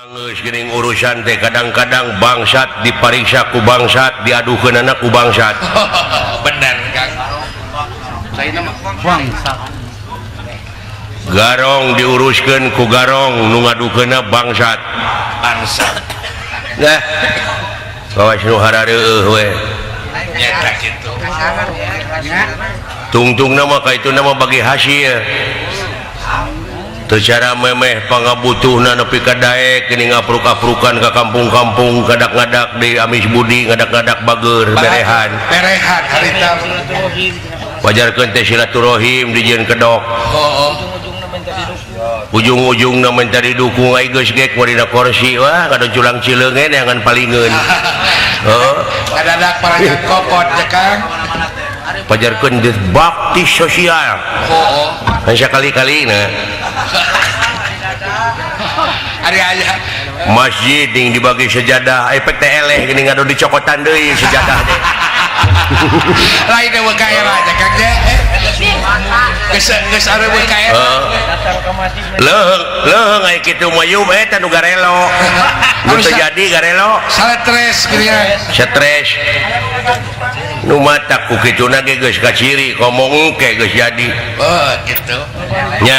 Geus geuning urusan teh kadang-kadang bangsat dipariksa ku bangsat, diadukeunana ku bangsat. Bener, Kang. Bangsat. Garong diuruskeun ku garong, nu ngadukeunna bangsat. Bangsat. Nah, kawas nu harareueuh we. Nyata kitu. Tungtungna mah ka itu nama bagi hasil secara memeh pangabutuhna nepi ka daek geuning ngapruk-aprukan ka kampung-kampung, ngadak-ngadak di Amis Budi, ngadak-ngadak bager berehan. Berehan harita. Wajarkeun teh silaturahim dijieun kedok. Oh. Ujung-ujungna minta didukung, ai geus ge dina kursi, wah, kada culang cileungeun jangan palingeun, heuh. Kadadak parangan kokot ya, Kang. Pajarkeun geus bakti sosial. Oh. Kan sakali-kali nah. Ari aya. Masjid ding dibagi sejadah, efek teh eleh geuning ngadu dicokotan deui sejadah teh. Lain eueuh ka era nya, Kang, nya. Geus geus areueuh ka era. Heuh. Leuheung leuheung aya kitu mah yum eta nu garelo. Nu teu jadi garelo. Stres kieu ya. Stres. Nu matak ku kituna ge geus kaciri komo engke geus jadi. Oh, gitu. Nya.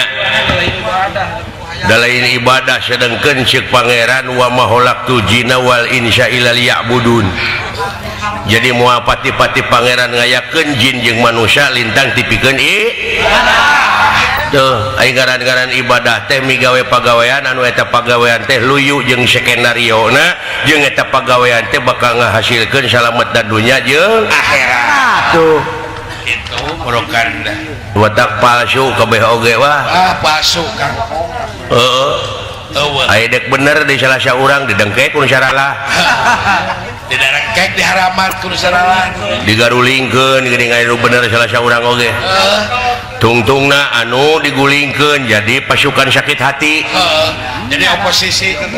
Da lain ibadah, sedengkeun ceuk Pangeran wa ma khalaqtul jinna wal insa illa liya'budun. Jadi moal pati-pati Pangeran ngayakeun jin jeung manusia lintang tipikeun i tuh. Ai ngaran-ngaran ibadah teh migawe pagawean anu eta pagawean teh luyu jeung skenario na jeung eta pagawean teh bakal ngahasilkeun salamet dan dunya jeung akhirat. Tuh. Itu merupakan watak palsu kabeh oge wah. Ah, palsu, Kang. Heeh. Eueuh. Aya dek bener di salah saurang didengkek ku nu saralah. Di darengkek di haramat ku nu saralah. Digarulingkeun geuning aya nu bener salah saurang oge. Heeh. Tungtungna anu digulingkeun jadi pasukan sakit hati. Heeh. Jadi oposisi teh.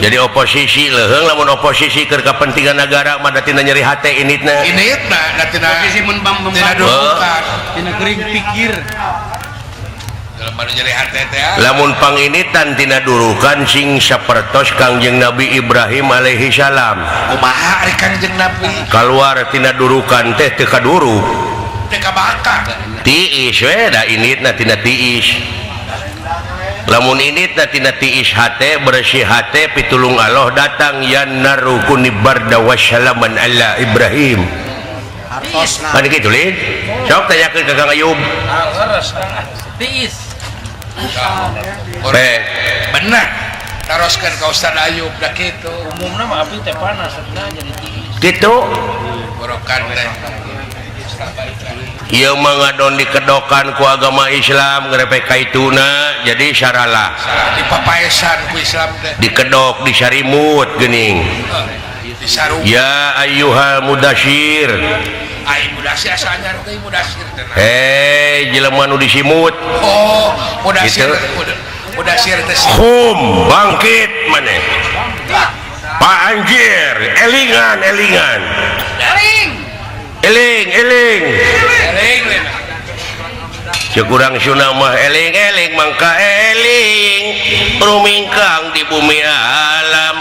Jadi oposisi leuheung, lamun oposisi keur kepentingan negara mah da tina nyeri hate initna. Ini na na tina Posisi mun bam tina dudukan. Tina gering pikir. Dalam anu nyeri hate teh ah. Lamun panginitan tina durukan sing sapertos Kangjeng Nabi Ibrahim alaihi salam. Kumaha ari Kangjeng Nabi? Keluar tina durukan teh teu kaduruk. Teu kabakar. Tiis we da initna tina tiis. Lamun initna tina tiis hate, bersih hate, pitulung Allah datang, ya naru kuni barda wassalaman ala Ibrahim. Kan kitu lin sok tanyakeun ka Kang Ayub. Tiis. Teh. Bener. Taroskeun ka Ustaz Ayub da kitu. Umumna mah api teh panas sebenarnya jadi tiis. Kitu. Borokan teh. Ieu mah ngadon dikedokan ku agama Islam ngrepek kaituna jadi saralah. Di papaesan ku Islam teh. Dikedok disarimut geuning. Disarung. Ya ayyuhal mudasyir. Ai mudasir asa anyar teh mudasir teh. Hei jelema nu disimut. Oh, mudasir. Gitu. Mudasir teh. Hum bangkit maneh. Pak Anjir, elingan elingan. Eling. Eling eling. Eling. Ceuk urang Sunda mah eling eling mangka eling rumingkang di bumi alam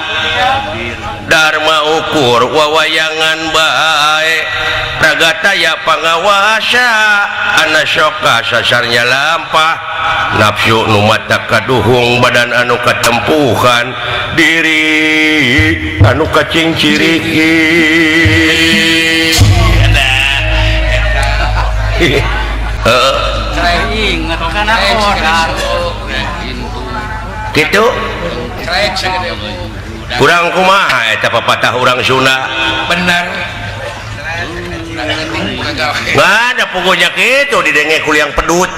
Dharma ukur wawayangan bae ragataya pangawasa anasoka sasarnya lampah nafsu nu mata kaduhung badan anu katempuhan diri anu kacingciriki. Heeh. Inget kana odar. Gitu kurang kumaha eta papatah urang Sunda. Benar. Nggak ada pokoknya gitu didenge kuliang pedut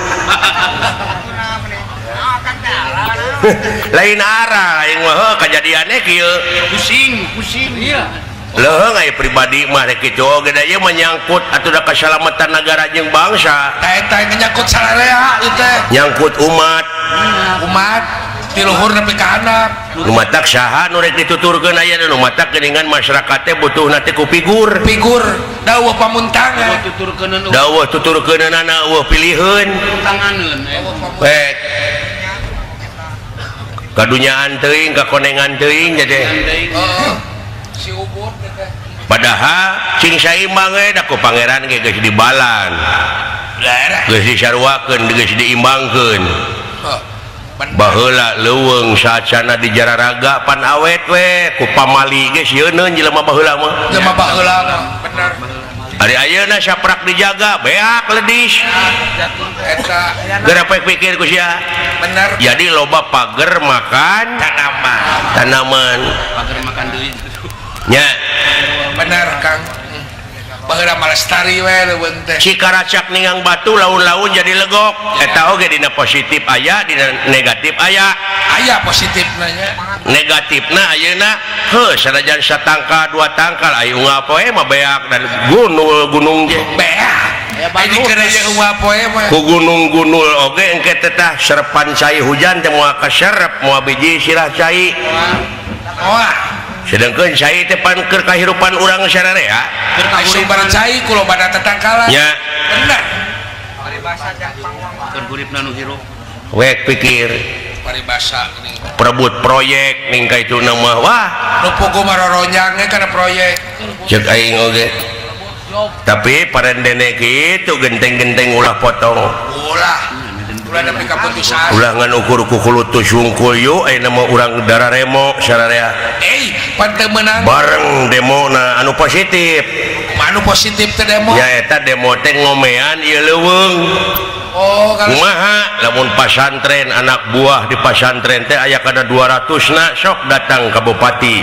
lain arah lain mah kejadiannya kieu. Pusing, pusing. Iya. Leuheung aya pribadi mah rek kitu oge da ieu menyangkut atuh da keselamatan negara jeung bangsa. Tah eta nyangkut sararea ieu teh. Nyangkut umat. Umat ti luhur nepi ka handap. Nu matak saha nu rek dituturkeun aya nu matak geuningan masyarakat teh butuhna teh ku figur. Figur dawuh pamuntangan. Dawuh tuturkeunana eueuh piliheun. Tanganeun. Baik. Kadunyaan teuing kakonengan teuing teh. Heeh. Si ubud teh. Padahal cing saimbang we da ku pangeran ge geus dibalan. Geus disaruakeun geus diimbangkeun. Baheula leuweung sacana di jararaga pan awet we ku pamali ge sieuneun jelema baheula mah. Jelema baheula mah bener. Ari ayeuna saprak dijaga beak ledis. Eta geura poek pikir ku sia. Bener. Jadi loba pager makan tanaman. Tanaman. Pager makan deui. Nya. Bener Kang. Baheula mah lestari we leuweung teh. Cikaracak ningang batu laun-laun jadi legok. Eta oge dina positif aya, dina negatif aya. Aya positifna nya. Negatifna ayeuna heuh sanajan satangkal dua tangkal aya unggal poe mah beak dan gunul-gunung ge. Beak. Ini keur aya unggal poe mah. Ku gunung-gunul oge engke teh tah serepan cai hujan teh moal kaserep moal biji sirah cai. Moal. Sedangkeun cai teh pan keur kahirupan urang sararea. Keur sumber cai ku lobana tetangkalan. Nya. Bener. Paribasa keur huripna nu hirup. Wek pikir paribasa geuning. Perebut proyek ning ka itu mah wah. Nu pugu maroronyang ge kana proyek. Ceuk aing oge. Tapi parendene kitu genteng-genteng ulah potong. Ulah. Ulah nepi ka putusan. Ulah ngan ukur ku kulutus wungkul yu ayeuna mah urang dararemo sararea. Pan teu meunang. Bareng demona anu positif. Kumaha anu positif teh demo? Ya eta demo teh ngomean ieu leuweung. Oh, kalau kumaha lamun pasantren anak buah di pasantren teh aya kana 200 na sok datang ka bupati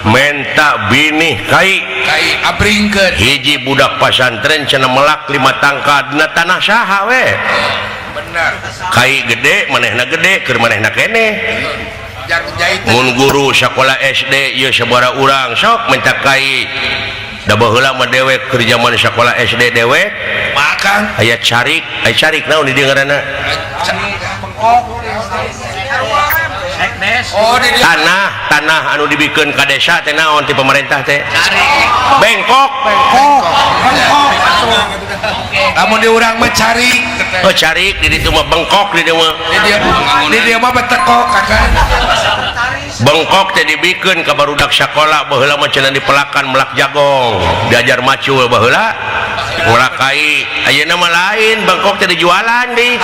menta binih kai kai abringkeun hiji budak pasantren cenah melak 5 tangkal dina tanah saha we. Bener. Kai gede manehna gede keur manehna keneh. Mun guru sakola SD ieu sabaraha urang sok minta kai. Da baheula mah dewek keur jaman sakola SD dewek makan aya carik, aya carik naon di dieu ngaranna? Oh, di tanah, tanah anu dibikeun ka desa teh naon ti pemerintah teh? Bengkok. Bengkok. Lamun di urang mah carik. Oh, carik di ditu mah bengkok di dieu mah. Di dieu mah betekok kakak. Bengkok teh dibikeun ka barudak sakola baheula mah cenah dipelakan melak jagong, diajar macul baheula melak kai. Ayeuna mah lain, bengkok teh dijualan di.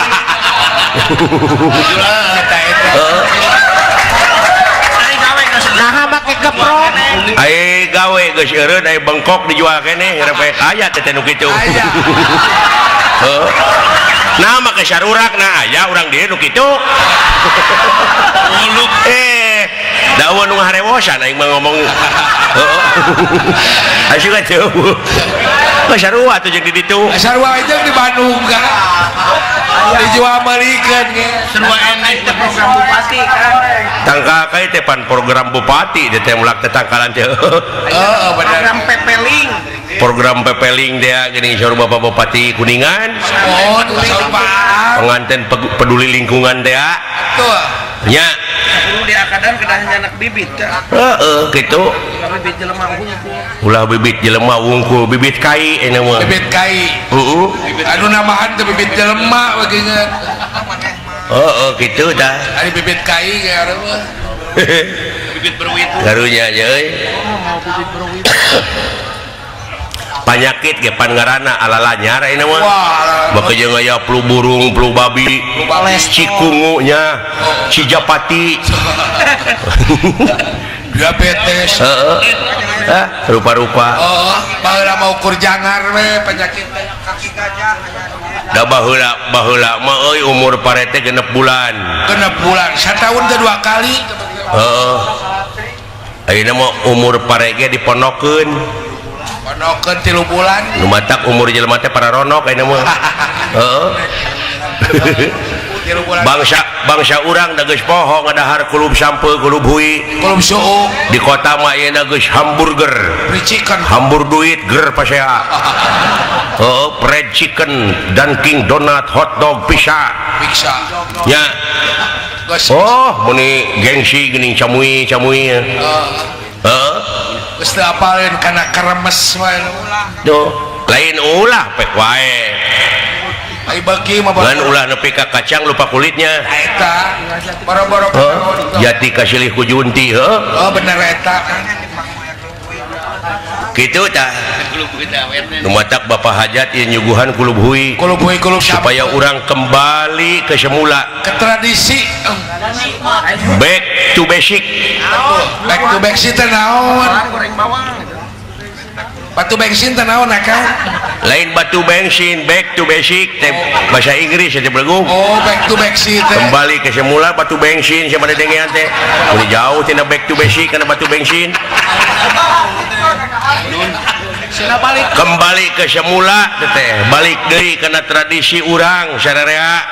Nah, make geprok. Ai gawe geus eureun ai bengkok dijual keneh ngarep aya teh nu kitu. Aya. Heuh. Nah, make sarurak nah aya urang dieu nu kitu. Da eueuh nu ngaharewosan aing mah ngomong. Heeh. Asyik atuh. Geus sarua atuh jeung di ditu. Sarua jeung di Bandung kan. Dijual meulikeun ge. Sarua enak teh program bupati kan. Tangka kai teh pan program bupati teh mulak teh tangkalan teh. Heeh, bener. Program pepeling. Program pepeling teh geuning saur Bapak Bupati Kuningan. Oh, saur Pak. Pengantin peduli lingkungan teh. Betul. Nya. Kudu diakadan kedah anak bibit kan. Heeh, kitu. Bibit jelema wungkul. Ulah bibit jelema wungkul, bibit kai eta mah. Bibit kai. Heeh. Anu nambahan teh bibit jelema bagingan. Heeh, kitu tah. Ari bibit kai ge areuh. Bibit berwit. Karunya nya euy. Panyakit ge pan ngaranna ala-lanyar ayeuna mah. Wah, baka jeung aya flu burung, flu babi, cikungu nya, cijapati. Diabetes. Heeh. Ah, rupa-rupa. Oh, baheula mah ukur jangar we penyakit teh. Kaki gajah. Da baheula baheula mah euy umur parete 6 bulan. 6 bulan, sataun teh 2 kali. Heeh. Ayeuna mah umur pare ge diponokeun. Ponokeun 3 bulan. Nu matak umur jelema teh pararonok ayeuna mah. Heeh. Bangsa bangsa urang da geus poho ngadahar kulub sampeu kulub hui. Kulub suuk. Di kota mah ayeuna geus hamburger. Fried chicken. Hambur duit ger pasea. Heeh, fried chicken, Dunkin Donut, hot dog, pizza. Pizza. Nya. Oh, meni gengsi geuning camui-camui. Heeh. Heeh. Geus teu apaleun kana keremes wae. Duh, lain ulah pek wae. Ai beuki mah ngan ulah nepi ka kacang lupa kulitnya. Eta boro-boro jati kasilih ku junti heuh. Oh bener eta. Kitu tah. Nu matak Bapak Hajat ieu nyuguhan kulub hui. Kulub hui kulub supaya urang kembali ke semula ke tradisi. Back to basic. Back to basic teh naon? Batu bensin teh naon akang? Lain batu bensin, back to basic teh bahasa Inggris teh belegu. Oh, back to basic teh. Kembali ke semula batu bensin siapa dengean teh. Mun jauh tina back to basic kana batu bensin. Kembali ke semula teh, balik deui kana tradisi urang sararea.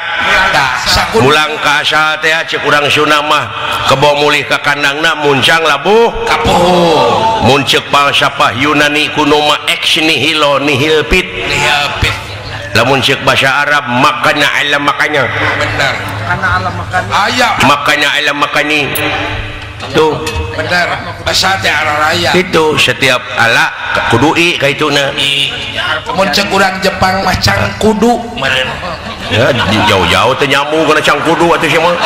Mulang ka asal teh cek urang Sunda mah kebo mulih ka kandangna muncang labuh kapuh. Mun ceuk falsafah Yunani kuno mah ex nihilo nihil fit. Nihil fit. Lamun ceuk bahasa Arab makana alam makanya. Bener. Kana alam makani. Aya makana alam makani. Tuh bener. Bahasa teh araraya. Itu setiap ala kudu i ka ituna. Mun ceuk urang Jepang mah cangkudu meureun. Ya jauh-jauh teh nyambung kana cangkudu atuh sia mah.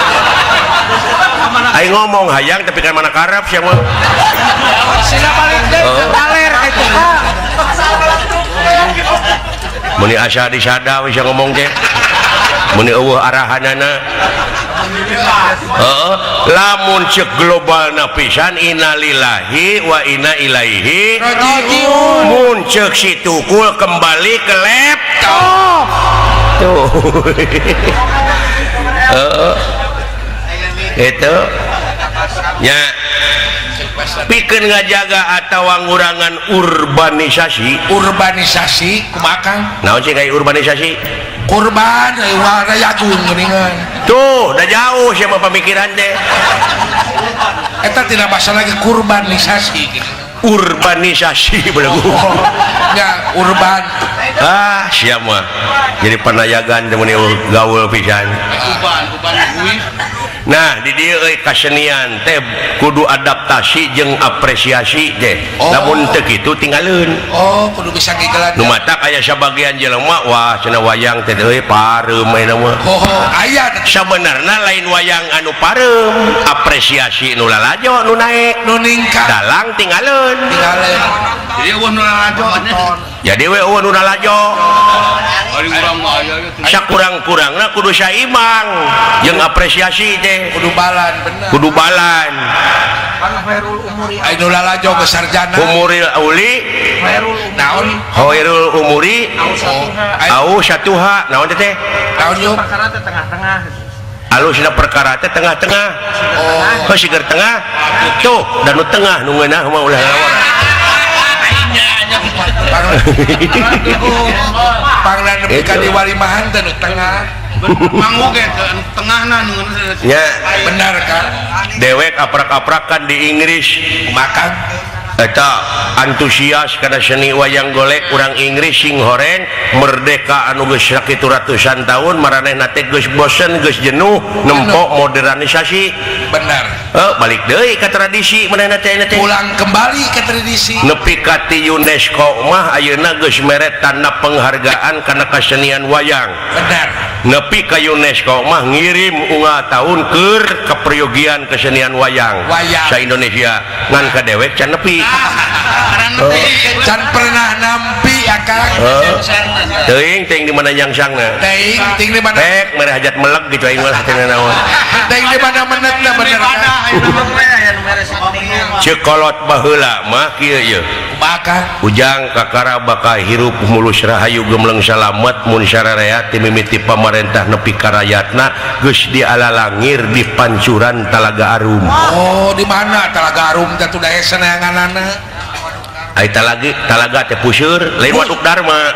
Aing ngomong hayang tapi kan mana karep sia mah. Sina balik deui ka kaler ka itu. Mun asa disada bisa ngomong teh. Mun eueuh arahanana. Heeh, lamun ceuk globalna pisan innalillahi wa inna ilaihi rajiun. Mun ceuk si tukul kembali ke laptop. Tuh. Heeh. Itu nya pikeun ngajaga atawa ngurangan urbanisasi. Urbanisasi kumaha Kang? Naon sih kayak urbanisasi? Kurban eueuh rayagung geuningan. Tuh, udah jauh siapa pemikiran teh. Eta tidak bahasa lagi kurbanisasi gitu. Urbanisasi belegu. Oh, ya, urban. Ah, siapa mah. Jadi panayagan teh mun gaul pisan. Uban, uban hui. Nah, di dieu euy kasenian teh kudu adaptasi jeung apresiasi teh. Oh. Lamun teu kitu tinggaleun. Oh, kudu bisa ngigelan. Nu matak aya sabagian jelema wah cenah wayang teh euy pareum ayeuna mah. Oh, aya sabenerna lain wayang anu pareum, apresiasi nu lalajo nu naek, nu ningkat. Dalang tinggaleun. Tinggaleun. Jadi eueuh nu lalajo. Jadi we eueuh nu lalajo. Ari urang mah aya ieu. Sakurang-kurangna kudu saimbang jeung apresiasi teh. Kudu balan bener. Kudu balan. Khairul umuri. Ai nu lalajo geus sarjana. Umuril uli. Khairul umuri. Naon? Khairul umuri. Au satuha. Naon teh? Naon yuk? Perkara teh tengah-tengah. Alusna perkara teh tengah-tengah. Oh, heuh sigar tengah. Tuh, dan nu tengah nu ngeunah mah ulah ngawara. Pangna nepi ka di walimahan teh nu tengah. Manggu ge teh tengahna nu ngeunah. Nya, bener kan? Dewek aprak-aprakan di Inggris makan eta antusias kana seni wayang golek urang Inggris sing horeng merdeka anu geus sakitu ratusan tahun maranehna teh geus bosen geus jenuh nempok modernisasi. Bener. Balik deui ka tradisi manehna teh ayeuna teh. Pulang kembali ke tradisi. Nepi ka ti UNESCO mah ayeuna geus mere tanda penghargaan kana kasenian wayang. Bener. Nepi ka UNESCO mah ngirim unggal tahun keur keperyogian kesenian wayang sa Indonesia ngan ka dewek can nepi. Can pernah nampi akang. Teuing teuing di mana nyangsangna. Teuing teuing di mana? Rek mere hajat melek gitu aing mah teu naon. Teuing di mana menetna bener. Ceuk kolot baheula mah kieu ieu. Kumaha? Ujang kakara bakal hirup mulus rahayu gemleng salamet mun sararea ti mimiti pamarentah nepi ka rayatna geus dialalangir di pancuran Talaga Arum. Oh, di mana Talaga Arum teh tuh dae saneanganana? Ai talaga teh puseur, lain Waduk Dharma.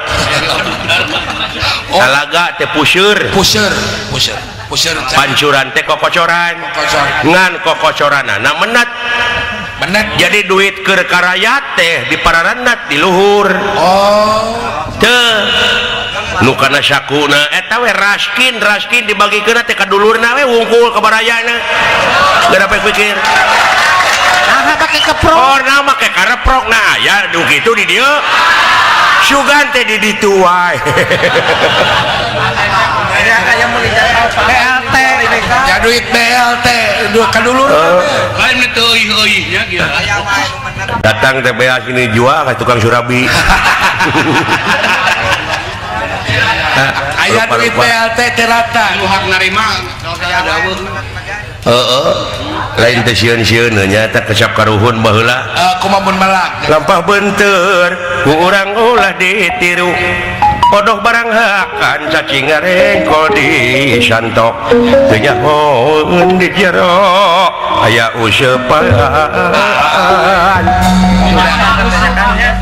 Oh. Talaga teh puseur. Puseur, puseur, puseur. Pancuran teh kokocoran. Kokocoran. Ngan kokocoranana menat. Menat. Jadi duit keur karayat teh dipararanat di luhur. Oh. Teu. Nu kana sakuna eta we raskin dibagikeun teh ka dulurna we wungkul ka barayana. Geus dapat pikir. Nah, pakai keprok. Oh, nah make kareprok nah aya nu kitu di dieu. Sugan teh di ditu wae. BLT. Ya duit BLT dua kadulur. Lain teu euih-euihnya kieu. Datang TPA sini jual ke tukang surabi. Aya duit BLT teh rata. Nu hak narima ada eueuh. Heeh. Lain teh sieun-sieun nya teh kesap karuhun baheula. Kumaha mun melak. Lampah benteur ku urang ulah ditiru. Podoh barang hakan cacing ngarengkol di santok. Teu nyahoeun di jero aya useupan.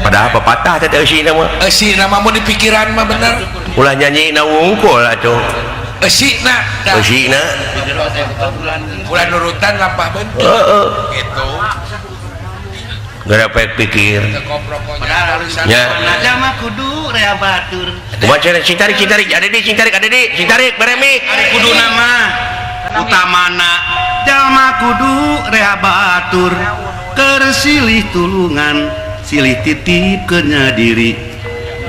Padahal pepatah teh eusina mah. Eusina mah mun di pikiran mah bener. Ulah nyanyi na wungkul atuh. Eusina. Eusina. Ulah nurutan lampah benteur. Heeh. Gitu. Gara pek pikir. Ya. Mah kudu rea batur. Kumaha cenah cing tarik ada di cing tarik ada di cing tarik beremik. Ari kudu nama utamana jalma kudu rea batur. Keur silih tulungan, silih titip kenya diri.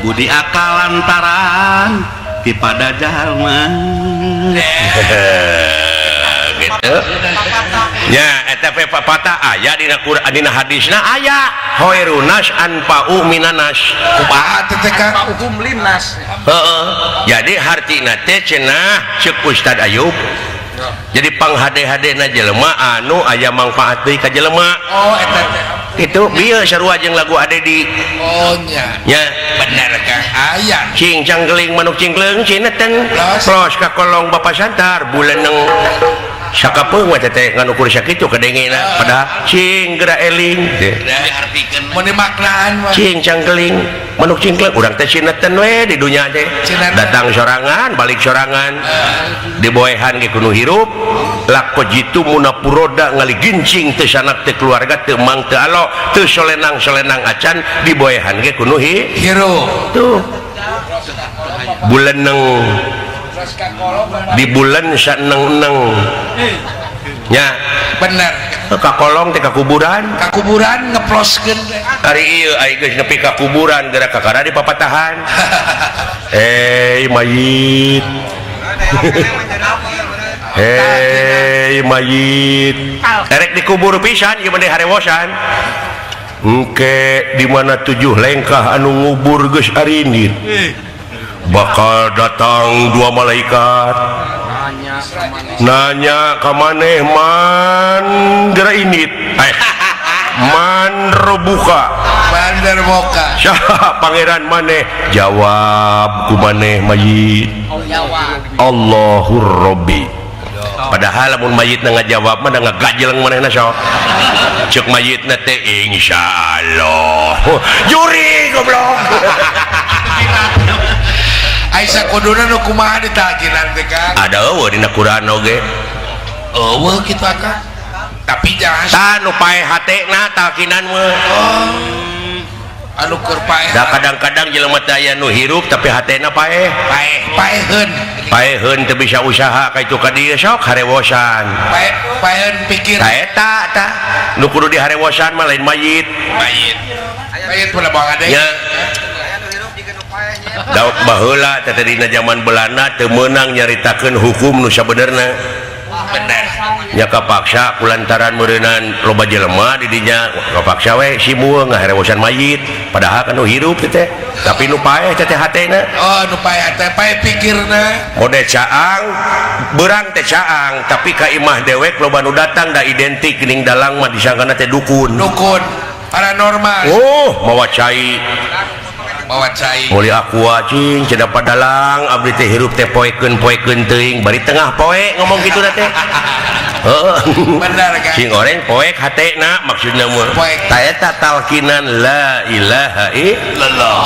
Budi akal lantaran tipada jalma. Gitu. Ya eta pepatah aya dina Quran dina hadisna aya khairunas anfa'u minanas. Kumaha teh teh Kang? Hukum linnas. Heeh. Jadi hartina teh cenah ceuk Ustad Ayub. Jadi panghade-hadena jelema anu aya mangfaat deui ka jelema. Oh eta teh. Kitu bieu sarua jeung lagu Adedi. Oh nya. Nya bener Kang. Aya. Cing cangkeling manuk cingkleung cineteng. Plos ka kolong Bapak Santar buleneng. Sakapeung mah teh ngan ukur sakitu kadengena padahal cing geura eling teh. Mun dimaknaan mah. Cing cangkeling manuk cingkleung urang teh cineten we di dunya teh. Datang sorangan balik sorangan. Diboehan ge kudu hirup. Lako jitu munapuroda ngaligincing teu sanak teu keluarga teu mang teu alo teu solenang-solenang acan diboehan ge kudu hirup. Tuh. Buleneng di bulan saneng-neng nya bener ka kolong teh ka kuburan ngeploskeun ari ieu ai geus nepi ka kuburan geura kakara di papatahan mayit hei mayit erek dikubur pisan ieu mah harewosan engke di mana 7 lengkah anu ngubur geus arinit bakal datang 2 malaikat nanya ka maneh man geura init man robuka manderboka saha pangeran maneh jawab ku maneh mayit Allahur Rabbi. Padahal lamun mayitna ngajawab mah da ngagajeleng manehna sok ceuk mayitna teh insyaallah juri goblok. Aisyah kuduna nu kumaha ditakinan teh Kang? Ada eueuh dina Quran oge. Eueuh kitu akang. Tapi jangan tah nu paeh hatena talkinan mah. Oh. Anu keur paeh. Da kadang-kadang jelema teh aya nu hirup tapi hatena paeh. Paeh, paeheun. Paeheun teu bisa usaha ka itu ka dieu sok harewosan. Paeh, paeheun pikir. Ta eta tah nu kudu diharewosan mah lain mayit. Mayit. Mayit pula bang ade. Nya. Dauk baheula teh dina zaman Belanda teu meunang nyaritakeun hukum nu sabenerna. Bener. Nya kapaksa kulantaran meureunnan loba jelema di dinya kapaksa we simueung ngaharewosan mayit padahal kan nu hirup teh tapi nu paeh teh hatena. Oh nu paeh teh paeh pikirna. Mode caang beurang teh caang tapi ka imah dewek loba nu datang da identik geuning dalang mah disangkana teh dukun. Dukun paranormal. Oh mawa cai. Bawa cai. Muli aqua cing cenah padalang abdi teh hirup teh poekeun-poekeun teuing bari tengah poe ngomong kitu teh. Heeh. Bener kan? Sing oreng poek hatena maksudna mah. Poek. Ta eta talkinan la ilaha illallah.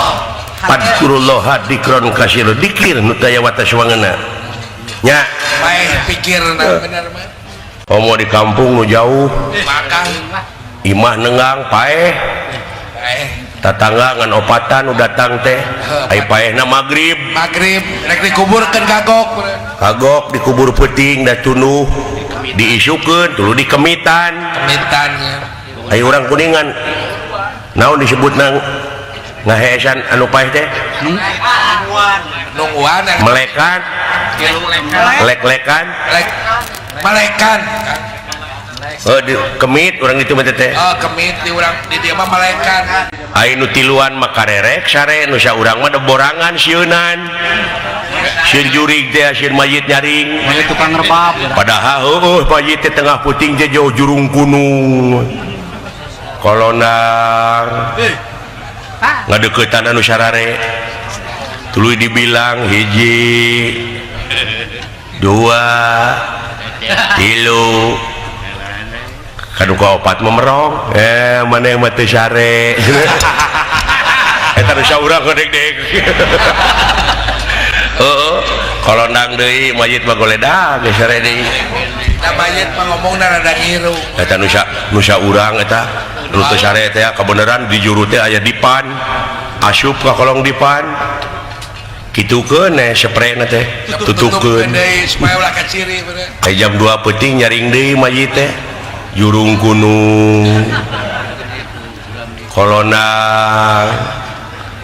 Fadkurullah dzikron katsira dikir nu taya watas wangeuna. Nya. Paeh pikirna bener mah. Komo di kampung nu jauh. Makan. Imah nenggang paeh. Paeh. Tatangga ngan opatan nu datang teh ai paehna magrib. Magrib rek dikuburkeun kagok. Kagok dikubur peuting da tunduh diisukeun tuluy dikemitan. Kemitan nya. Ai urang Kuningan naon disebutna ngaheesan anu paeh teh? Nungguan. Melekan. Lek-lekan. Lek malekan. Oh, di, kemit urang itu mah teh. Oh, kemit di urang di dieu mah malekan. Ai nu tiluan mah karerek sare nu saurang mah borangan sieunan. Sieun jurig teh sieun mayit nyaring. Mayit tukang rebab. Padahal heueuh mayit teh tengah puting teh jauh jurung gunung. Kolonang. Ngadeukeutan anu sarare. Tuluy dibilang hiji dua tilu kanu kaopat memerong maneh mah teu sare eta nu saurang gedeg-deg heeh kolonang deui mayit mah goledag geus sare deui da mayit mah ngomongna rada ngiru eta nu saurang eta nu teu sare teh kabeneran di juru teh aya dipan asup ka kolong dipan kitukeun sprayna teh tutukeun deui supaya ulah kaciri bener. Jam 2 peuting nyaring deui mayit teh jurung gunung kolonang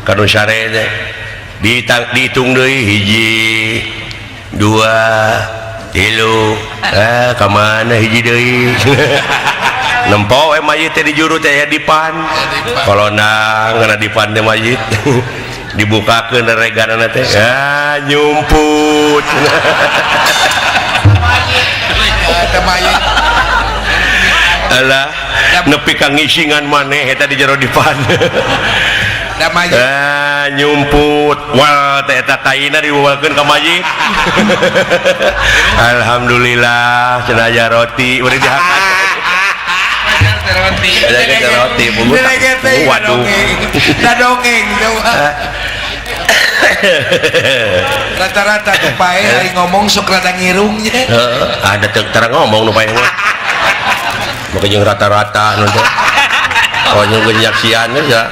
kanu sare teh dihitung deui hiji dua tilu ka mana hiji deui nempo we mayit teh di juru teh aya dipan kolonang kana dipan teh mayit dibukakeun reganana teh ah nyumput eta mayit alah nepi ka ngisingan maneh eta di jero dipan da mayit ah nyumput wal teh eta taina dibawakeun ka mayit alhamdulillah cenah aya roti beureum dihakan roti roti waduh da dongeng rata-rata tuh pae ari ngomong sok rada ngirungnya heeh ada teu terang ngomong nu pae mah make jeung rata-rata nu teh oh jeung nyaksian ya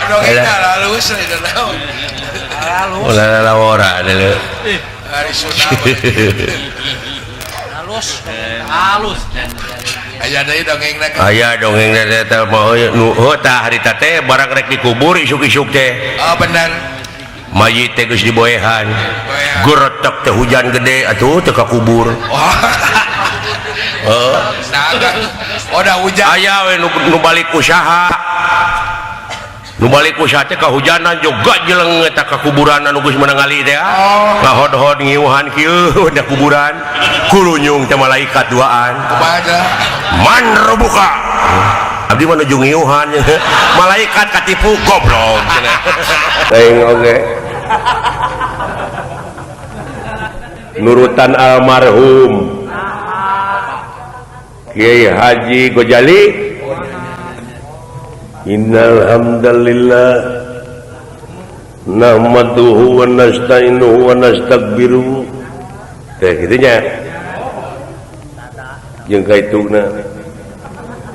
dongeng halus eta naon ulah lawora deuleu ari Sunda halus halus aya deui dongengna aya dongengna eta mah nu heuh tah harita teh barang rek dikubur isuk-isuk teh oh bener mayit teh geus diboehan geretek teh hujan gede atuh teu ka kubur heuh oh da hujan aya we nu balik usaha nu balik usaha teh kahujanan juga jeleng eta ka kuburan anu geus meunang ngali teh ngahod-hod ngiuhan kieu da kuburan kurunyung teh malaikat duaan kumaha man robuka abdi mah nuju ngiuhan malaikat katipu goblok cenah teuing oge nurutan almarhum Kiai Haji Gojali Innal hamdalillah nahmaduhu wa nasta'inuhu wa nastaghfiruh teh kitu nya jeung kaituna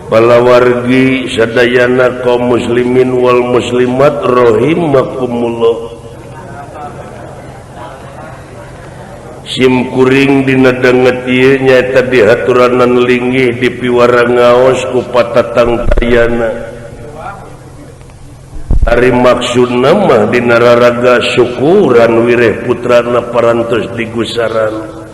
palawargi sadayana kaum muslimin wal muslimat rahimakumullah sim kuring dina danget ieu nyaeta dihaturanan linggih di piwara ngaos ku patatang tayana. Ari maksudna mah dina raraga syukuran wireh putrana parantos digusaran.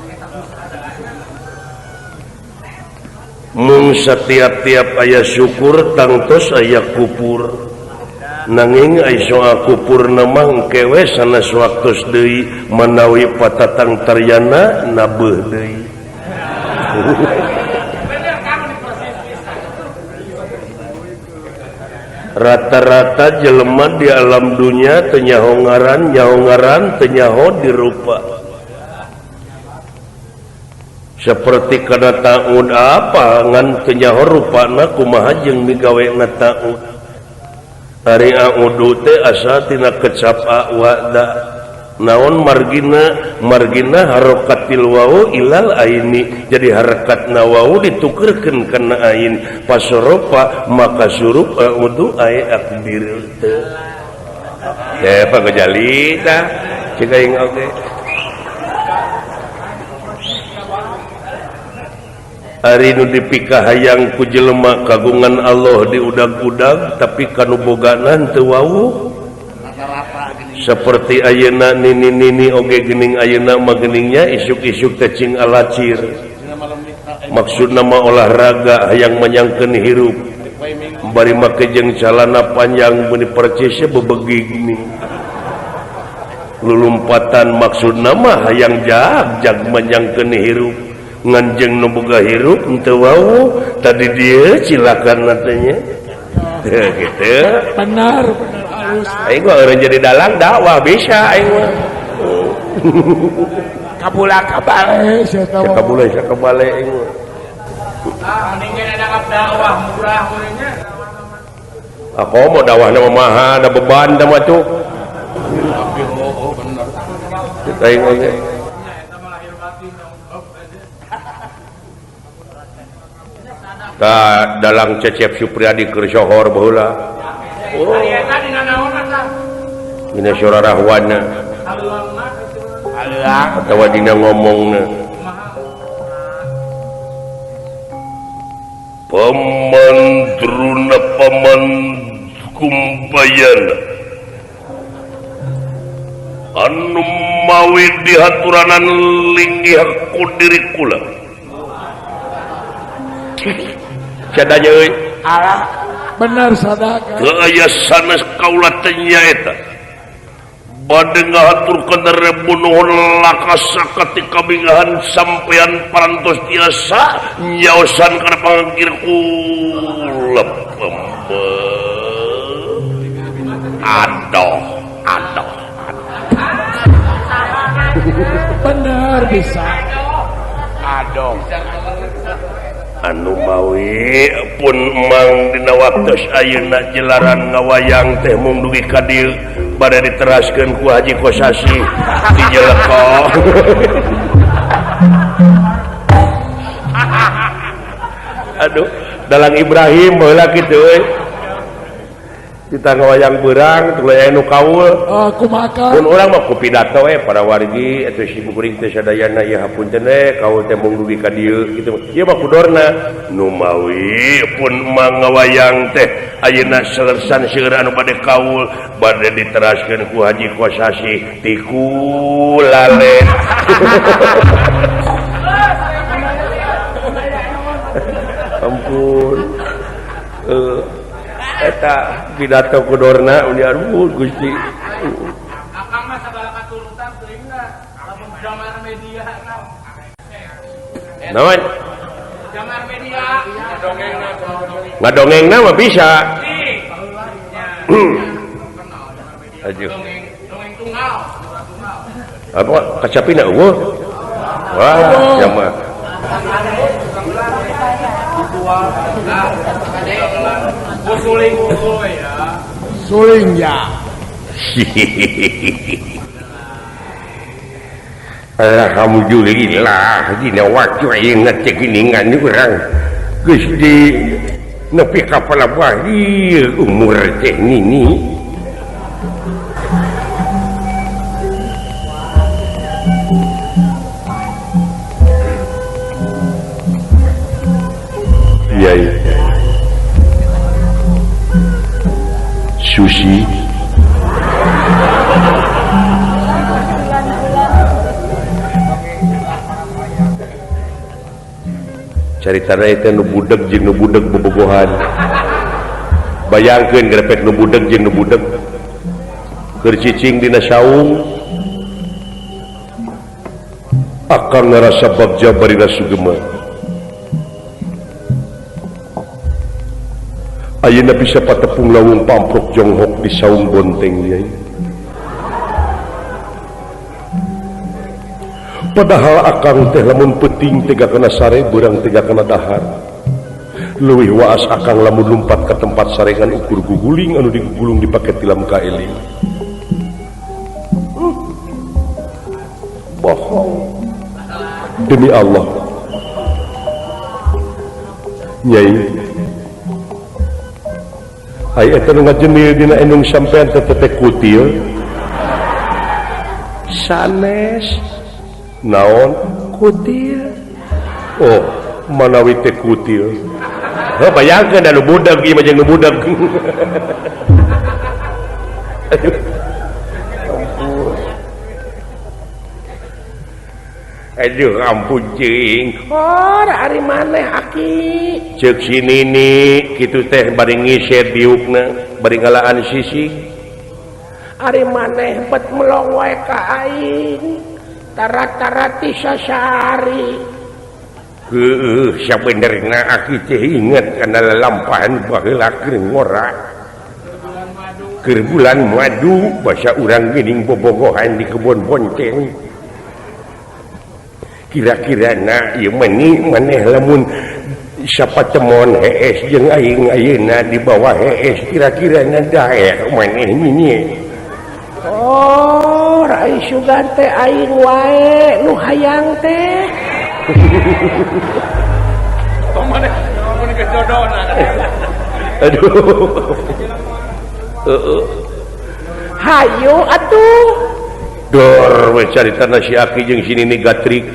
Mung satiap-tiap aya syukur tangtos aya kupur. Nanging ai soal kupurna mah engke we sanes waktos deui manawi patatang taryana nabeuh deui. Rata-rata jelema di alam dunia teu nyaho ngaran, nyaho ngaran teu nyaho dirupa. Seperti kana taun apa ngan teu nyaho rupana kumaha jeung migawena taun. Ari audu teh asa tina kecap a wa da. Naon margina? Margina harokatil wau ilal aini. Jadi harakatna wau ditukerkeun kana ain. Pasoropa maka surup audu ai akdir teh. Teh pagajali tah cek aing oge. Ari nu dipikahayang ku jelema kagungan Allah di udag-udag tapi kanu bogana teu wawuh. Seperti ayeuna nini-nini oge geuning ayeuna mah geuningnya isuk-isuk teh cing alacir. Maksudna mah olahraga hayang menyangkeun hirup. Bari make jeung calana panjang meuni percisnya bebegi geuning. Lulumpatan maksudna mah hayang jag-jag menyangkeun hirup. Nganjeng nu boga hirup henteu wawuh tadi dieu silakan natanya. Gitu. Benar, benar halus. Aing mah eureun jadi dalang dakwah bisa aing mah. Kabula kabale sia teh. Kabula kabale aing mah. Ah, mending ada dakwah murah murahnya. Aku mau dakwahna mah maha ada beban da mah tuh. Tapi oh bener. Kita aing oge. Ta dalang Cecep Supriyadi keur sohor baheula. Oh. Dina sora rahwana. Atawa dina ngomongna. Paman Druna paman Kumbayana anu mawi dihaturanan linggih ku diri kula. Sadanya euy. Alah, bener sadaka. Teu aya sanes kaula teh nyaeta. Bade ngahaturkeun rebu nuhun lakasa katika kabingahan sampean parantos tiasa nyaosan kana pangangkir kula. Adoh, adoh. Bener bisa. Adoh. Anu mawi pun mang dina waktos ayeuna jelaran ngawayang teh mung dugi ka dieu bade diteraskeun ku Haji Kosasi di Jeleko. Aduh, dalang Ibrahim baheula kitu euy. Kita ngawayang beurang tuluy aya nu kaul. Kumaha? Mun urang mah ku pidato we para wargi eta si kuring teh sadayana ieu hapunten we kaul teh mung dugi ka dieu kitu. Ieu mah kudorna nu mawi pun mang ngawayang teh ayeuna selersan seueur anu bade kaul bade diteraskeun ku Haji Kosasi ti kulale. Ampun. Eta pidato kudorna undi aduh Gusti. Akang mah sagala katurutan teuingna lamun jamar media naon? Jamar media ngadongengna mah bisa. Aduh. Dongeng tunggal. Apa kacapina eueuh? Wah, jamar. Suling ya. Suling ya. Alhamdulillah dina waktu ayeuna teh geuningan urang geus di nepi ka palabah ieu umur teh nini. Yai Susi caritana eta nu budeg jeung nu budeg bobogohan. Bayangkeun grepek nu budeg jeung nu budeg keur cicing dina saung akang ngarasa bagja barina sugema. Ayeuna bisa patepung lawung pamprok jonghok di saung bonteng yai. Padahal akang teh lamun peuting tega kana sare beurang tega kana dahar. Leuwih waas akang lamun lumpat ka tempat sarengan ukur guguling anu digugulung dipake tilam kaeling. Bohong. Demi Allah. Nyai. Ai eta nu ngajenil dina endung sampean teh teh kutil. Sanes. Naon kutil. Oh, Manawi teh kutil. Heuh bayangkeun anu budak ieu mah jeung nu budak. Aduh ampun cing. Oh, ari maneh aki. Ceuk si Nini kitu teh bari ngiset diukna, bari ngalaan sisik. Ari maneh bet melong wae ka aing. Tara-tara ti sasari. Heueuh, sabenerna aki teh inget kana lalampahan baheula keur ngora. Keur bulan madu basa urang geuning bobogohan di kebon bonceng. Kira-kira na ieu meni maneh lamun sapatemon hees jeung aing ayeuna di bawah hees kira-kira na daek maneh nini. Oh, rai sugan teh aing wae nu hayang teh. Aduh. Heeh. Hayu atuh. Dor we caritana si Aki jeung si Nini gatrik.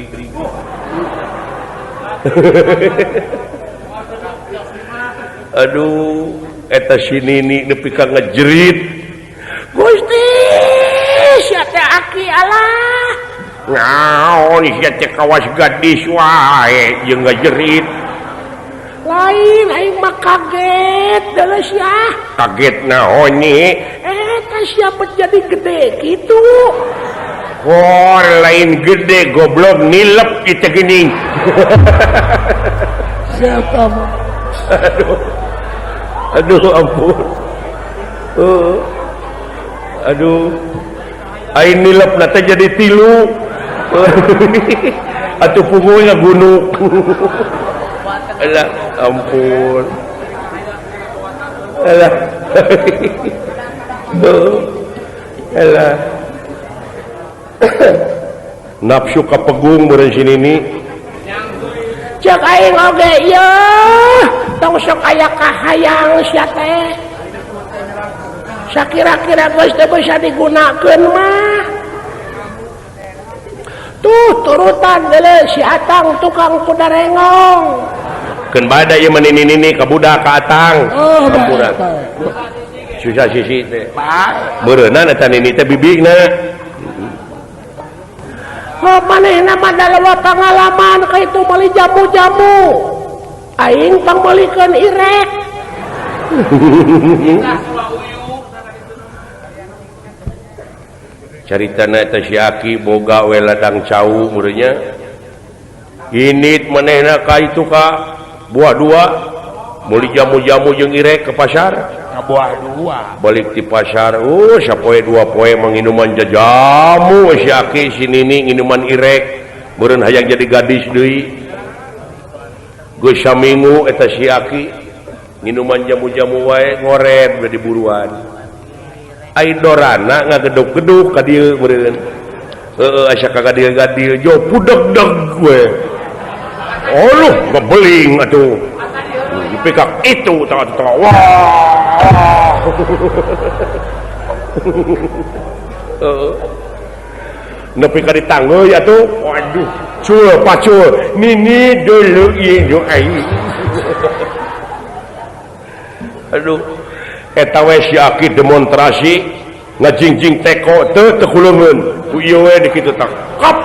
Aduh, eta si Nini nepi ka ngejerit. Gusti, sia teh Aki alah. Naon sia teh kawas gadis wae jeung ngejerit. Lain aing mah kaget deuleu sia. Kaget naon ni? Eta sia bet jadi gede kitu. Kor lain gede goblok nilep kita gini. Siapa mah? Aduh, aduh ampun. Aduh, aing nilep nate jadi tilu. Atuh punggungnya gunung. Alah, ampun. Alah. Alah. Nafsu kapegung meureun si Nini. Cek aing oge ieu, tong sok aya kahayang sia teh. Sakira-kira geus teu bisa digunakeun mah. Tuh turutan deuleu si Atang tukang kuda rengong. Keun bada ieu mah Nini-nini ka budak ka Atang. Oh, Hampura. Susah sisi teh. Meureunna eta Nini teh bibigna. Oh, manehna mah dalawa pangalaman ka itu meuli jamu-jamu. Aing pangmeulikeun irek. Caritana eta si Aki boga we ladang cau meureunnya. Init manehna ka itu ka buah dua meuli jamu-jamu jeung irek ke pasar. Ka buah dua. Balik di pasar, sapoe dua poe manginuman jajamu si Aki si Nini nginuman irek meureun hayang jadi gadis deui. Geus saminggu eta si Aki nginuman jamu-jamu wae ngoreb di buruan. Ai dorana ngageduk-geduk ka dieu meureun. Heueuh asa ka gadil-gadil jo pudeg-deg we. Aduh ngebeling atuh. Dipikak itu tengah-tengah. Wah. Nepi ka ditanggeui atuh. Waduh, cul pacul. Nini dulu ieu nu aing. Aduh, eta we si Aki demonstrasi ngajingjing teko teu teu kuleungeun. Ku ieu we di kitu tah. Kop.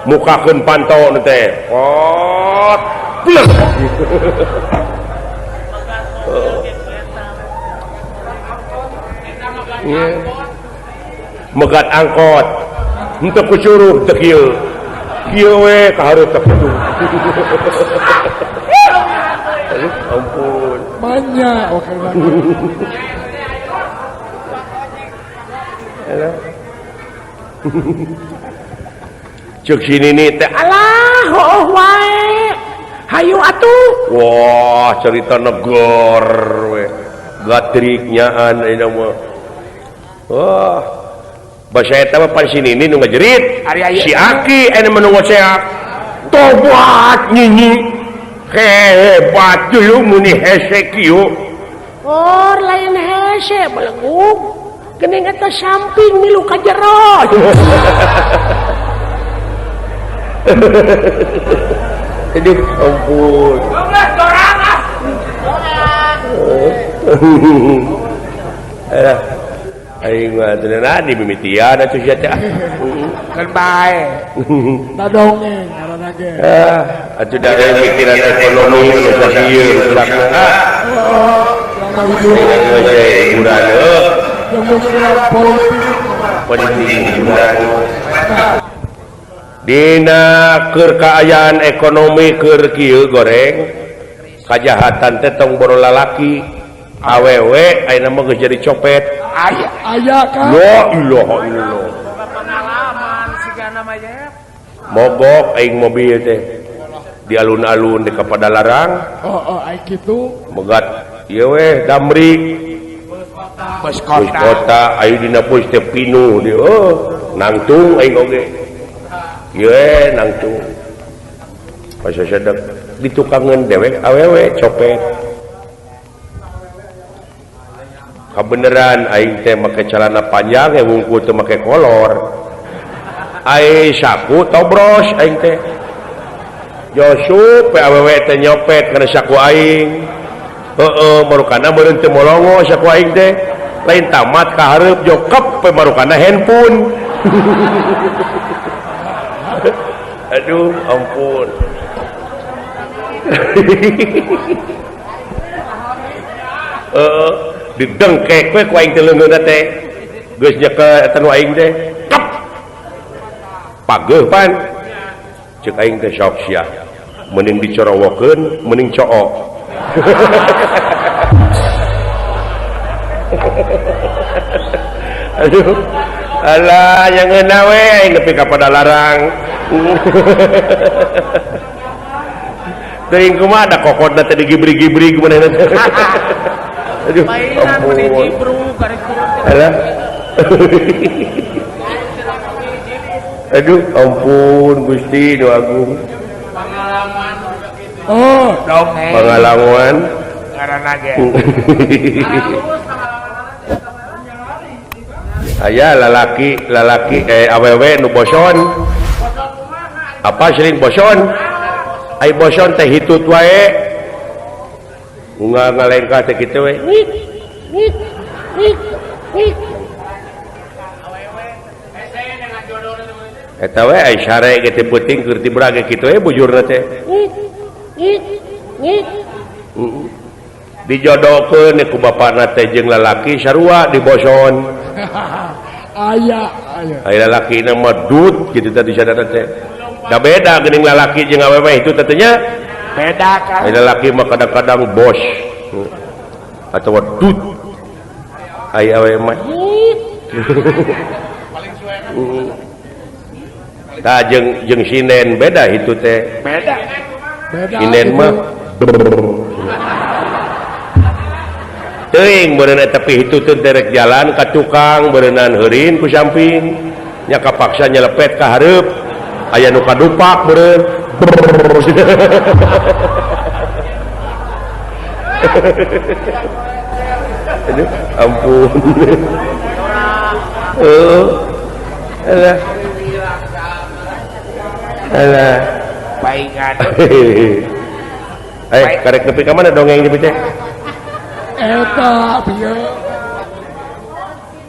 Mukakeun panto nu teh. Pot. Plek. Megat angkot. Henteu kucuruh teu kieu. Kieu we ka hareup teh kitu. Aduh, ampun. Banyak oke banget. Cek si Nini teh alah hooh wae. Hayu atuh. Wah, cerita negor we. Gatrik nyaan ayeuna mah. Wah. Basa eta mah pan si Nini nu ngajerit. Si Aki anu mah nu ngoceak. Tobat Nini. Hebat dulu muni hese kieu. Oh, lain hese belegug. Geuning eta samping milu ka jero. Aduh, ampun. Aing mah teu nadi mimitian atuh sia teh. Keun bae. Da dongeng ngaranna ge. Ah, atuh da mikiran ekonomi geus ieu rusakna. Hiburan heuh. Politik hiburan. Dina keur kaayaan ekonomi keur kieu goreng kajahatan teh tong boro lalaki awewe ayeuna mah geus jadi copet. Aya aya kan. La ilaha illallah. Pengalaman sigana mah ye. Mogok aing mobil teh di alun-alun di Kapadalarang. Oh, oh, aing kitu. Megat ieu we damri. Bus kota. Bus kota ayu dina bus teh pinuh di oh nangtung aing oge. Ieu we nangtung. Pas sasedek ditukangeun dewek awewe copet. Kabeneran aing teh make celana panjang we wungkul teu make kolor. Ai saku tobros aing teh. Josup awewe teh nyopet kana saku aing. Heeh, marukana meureun teu molongo saku aing teh. Lain tamat ka hareup jokep we marukana handphone. Aduh, ampun. Heeh, didengkek we ku aing teh leungeunna teh. Geus nyekel eta nu aing teh. Kep. Pageuh pan. Ceuk aing teh sok sia. Mending dicorowokeun, mending cook. Aduh. Alah, yang ngeunah we aing nepi ka Padalarang. Teuing kumaha da kokodna teh digibri-gibri kumaha teh. Aduh, ampun. Alah. Aduh, ampun Gusti nu agung. Pengalaman. Oh, dongeng. Pengalaman. Ngaranna ge. Aya lalaki, lalaki awewe nu boson. Apa sering boson? Ai boson teh hitut wae. Unggal ngalengkah teh kitu we. Wik wik wik wik. Eta we ai sare ge teh peuting keur tibra ge kitu we bujurna teh. Wik wik wik. Dijodohkeun ku bapana teh jeung lalaki sarua diboson. Aya aya. Ai lalakina mah dut kitu teh disadana teh. Da beda geuning lalaki jeung awewe itu teh nya. Beda kan. Ai lalaki mah kadang-kadang bos atawa dut. Ai awewe mah paling suena. Tah jeung jeung sinen beda itu teh. Beda. Beda. Sinen mah teuing beureunan tapi itu teh derek jalan ka tukang beureunan heurin ku samping nya kapaksa nyelepet ka hareup aya nu kadupak beureun. Aduh, ampun. Heuh. Alah. Alah. Paingan. Karek nepi ka mana dongeng ieu teh? Eta bieu.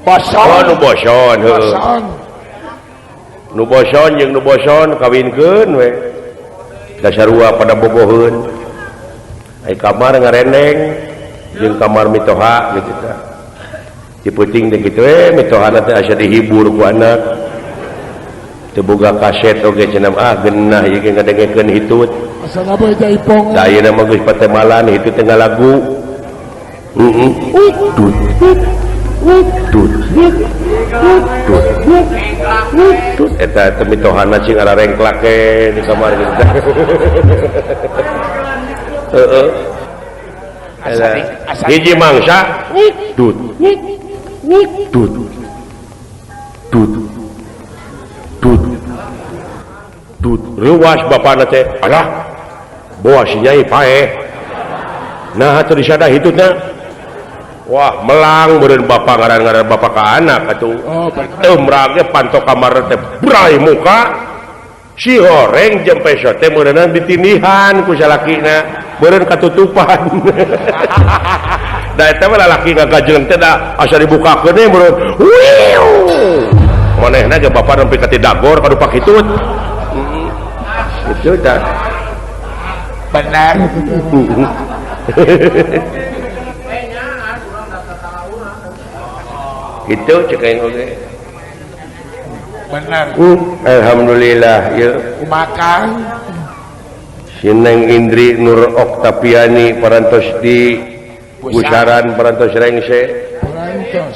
Boson. Oh, nu boson heuh. Nu boson jeung nu boson kawinkeun we. Dasarua pada boboheun. Ai kamar ngarendeng jeung kamar mitoha kitu tah. Di peuting teh kitu we mitohana teh asa dihibur ku anak. Teu boga kaset oge cenah ah geunah ieu ge ngadengekeun hitut. Asana bae jaipong. Da ayeuna mah geus patemalan hitut teh ngalagu. Heeh. Tut tut tut tut eta teh mitohana cing ararengklak ke di kamar kitu teh. Heeh. Hiji mangsa tut tut tut tut tut reuas bapana teh alah boa si nyai paeh. Nah teu disada hitutna. Wah melang meureun bapak ngaran-ngaran bapak ka anak atuh. Oh, temrage panto kamar teh bray muka. Si horeng jeung peso teh meureunna ditindihan ku salakina, meureun katutupan. Da eta mah lalaki ngagajeng teh da asa dibukakeun we meureun. Wiu. Manehna ge bapak nepi ka ti dagor ka dupa kitut. Itu dah. Benar. Itu cek aing oge. Benar. Alhamdulillah ya. Makan. Sineng Indri Nur Oktaviani parantos di Gusaran parantos rengse. Parantos.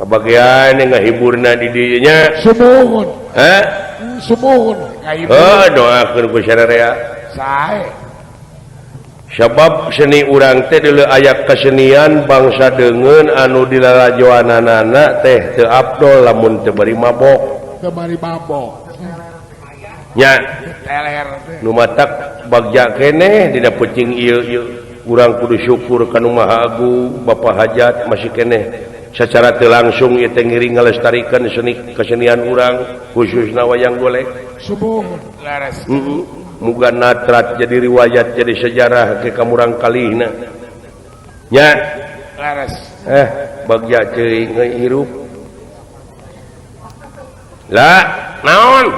Kabagian ngahiburna di dieu nya. Sumuhun. Hah? Sumuhun. Oh, doakeun ku sararea. Sae. Sabab seni urang teh deuleu aya kesenian bangsa deungeun anu dilalajoananana teh teu abdol lamun teu bari mabok. Teu bari mabok. Nya. Teler teh. Nu matak bagja keneh dina peuting ieu ieu urang kudu syukur ka Nu Maha Agung Bapak Hajat masih keneh secara teu langsung ieu teh ngiring ngalestarikeun seni kesenian urang khususna wayang golek. Subuh laras. Muga natrat jadi riwayat jadi sejarah ke kamurang kalihna nya laras. Bagja ceuing euy hirup lah naon.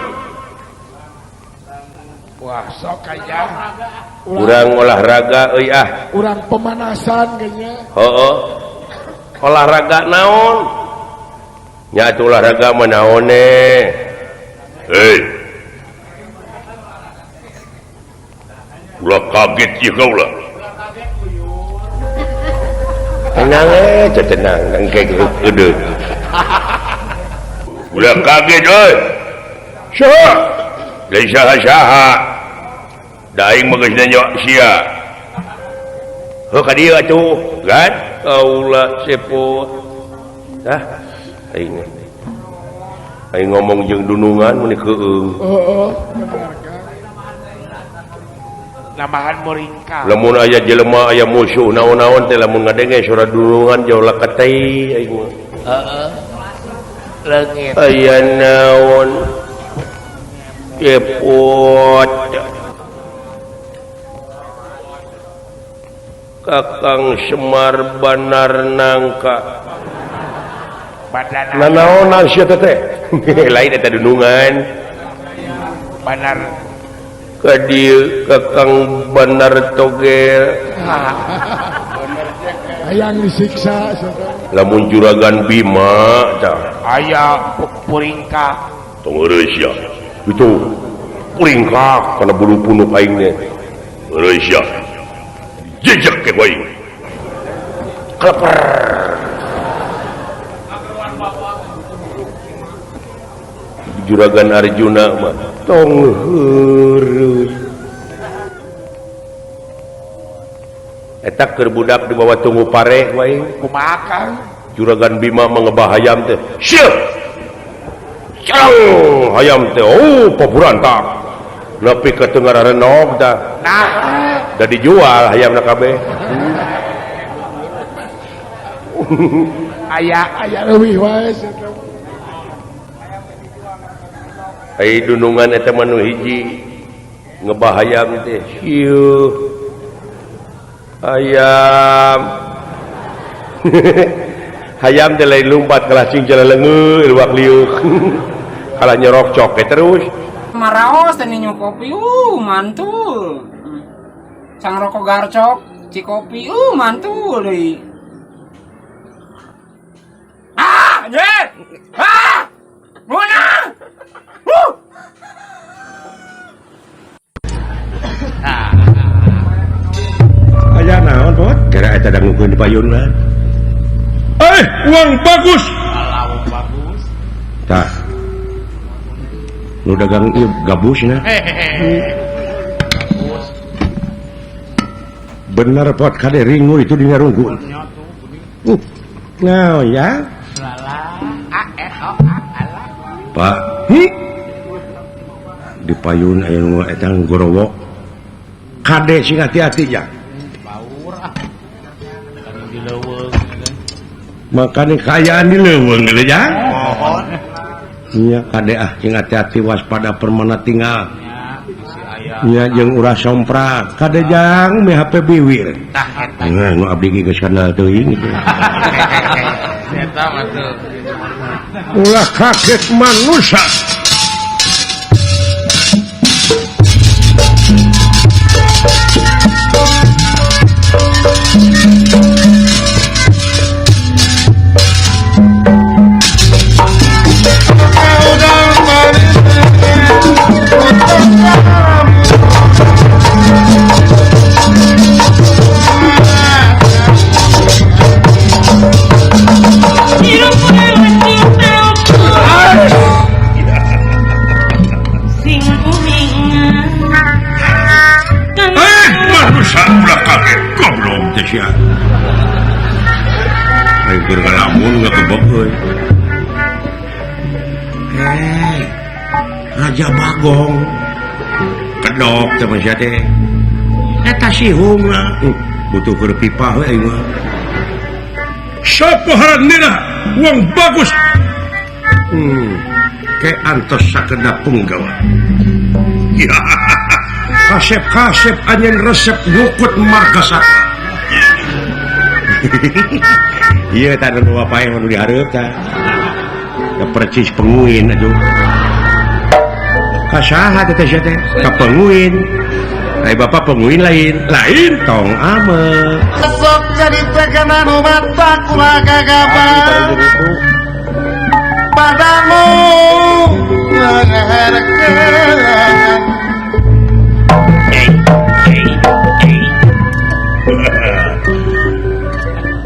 Wah sok aya urang olahraga euy ah urang pemanasan geunya. Heueuh olahraga naon nya atuh olahraga mah naone heuy. Ulah kaget ieu kaula. Tenang tenang engke geudeut. Ulah kaget euy. Saha? Lain saha-saha. Da aing mah geus nanya sia. Heuh ka dieu atuh, kan? Kaula sepot. Tah aing. Aing ngomong jeung dunungan mun keueung. Heeh. Namahan moringka. Lamun aya jelema aya musuh naon-naon teh lamun ngadenge suara dunungan jauh leketei aing mah. Heeh. Leungit. Aya naon? Cepot. Kakang Semar Banar Nangka. Badana. Nanaonan sia teh? Lain eta dunungan. Banar ka dieu Kakang Banar Togel. Hayang disiksa lamun juragan Bima tah aya puringka tong heureus sia itu puringka kana bulu punuk aing teh heureus sia jejek ke aing kleper juragan Arjuna mah tong heureus eta keur budak dibawa tunggu pare wae kumaha Kang juragan Bima mengebah hayam teh sieu cang hayam teh oh paburantak nepi ka tengah renog tah nah da dijual hayamna kabeh aya aya leuwih wae. Ai dunungan eta mah nu hiji ngebah hayam teh sieu ayam hayam teh lain lumpat kalah cing jalaleungeuh luak liuk kalah nyorok coke terus maraos teh ninyu kopi mantul sang rokok garcok cikopi mantul deui ah ye ah menang. Aya naon bot? Kira eta dangukeun di payun lah. Uang bagus. Alah, bagus. Tah. Nu dagang ieu gabusna. Bagus. Bener pot kade ringu itu dina rungkun. Nah, ya. Pak, di payun aya nu eta gorowok. Kade sing hati-hati ya. Baur ah. Kanu di leuweung. Makanya kayaan di leuweung geus ya. Nya kade ah jeung hati-hati waspada permana tinggal. Nya jeung ulah somprak kade jang me HP biwir. Tah eta. Nah, nu abdi ge geus kenal teuing gitu. Eta mah tuh. Ulah kaget manusia. Raja Bagong kedok teman sia teh eta sihungna butuh keur pipa we aing mah sapa haranna wong bagus ke antos sakedap punggawa ya kasep-kasep anjeun resep nyukut margasatwa ieu tah nu bapak nu dihareup tah percis penguin aduh kasaha teh sia teh ka penguin ai bapak penguin lain lain tong ame sok carita kana nu mata kula gagabah padamu ngaherkeun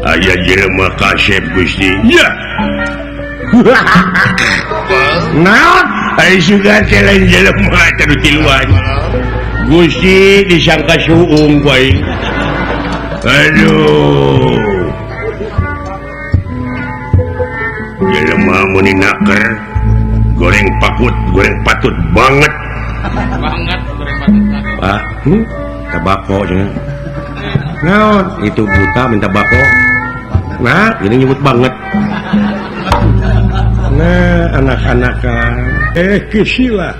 aya jelema kasep Gusti ya. Naon ai sugan teh lain jelema teh nu tiluan Gusti disangka suung ku aing. Aduh jelema mun naker goreng pakut goreng patut banget banget goreng patut Pak tabako cenah naon itu buta minta bako nah ini nyebut banget. Nah, anak-anakan kisila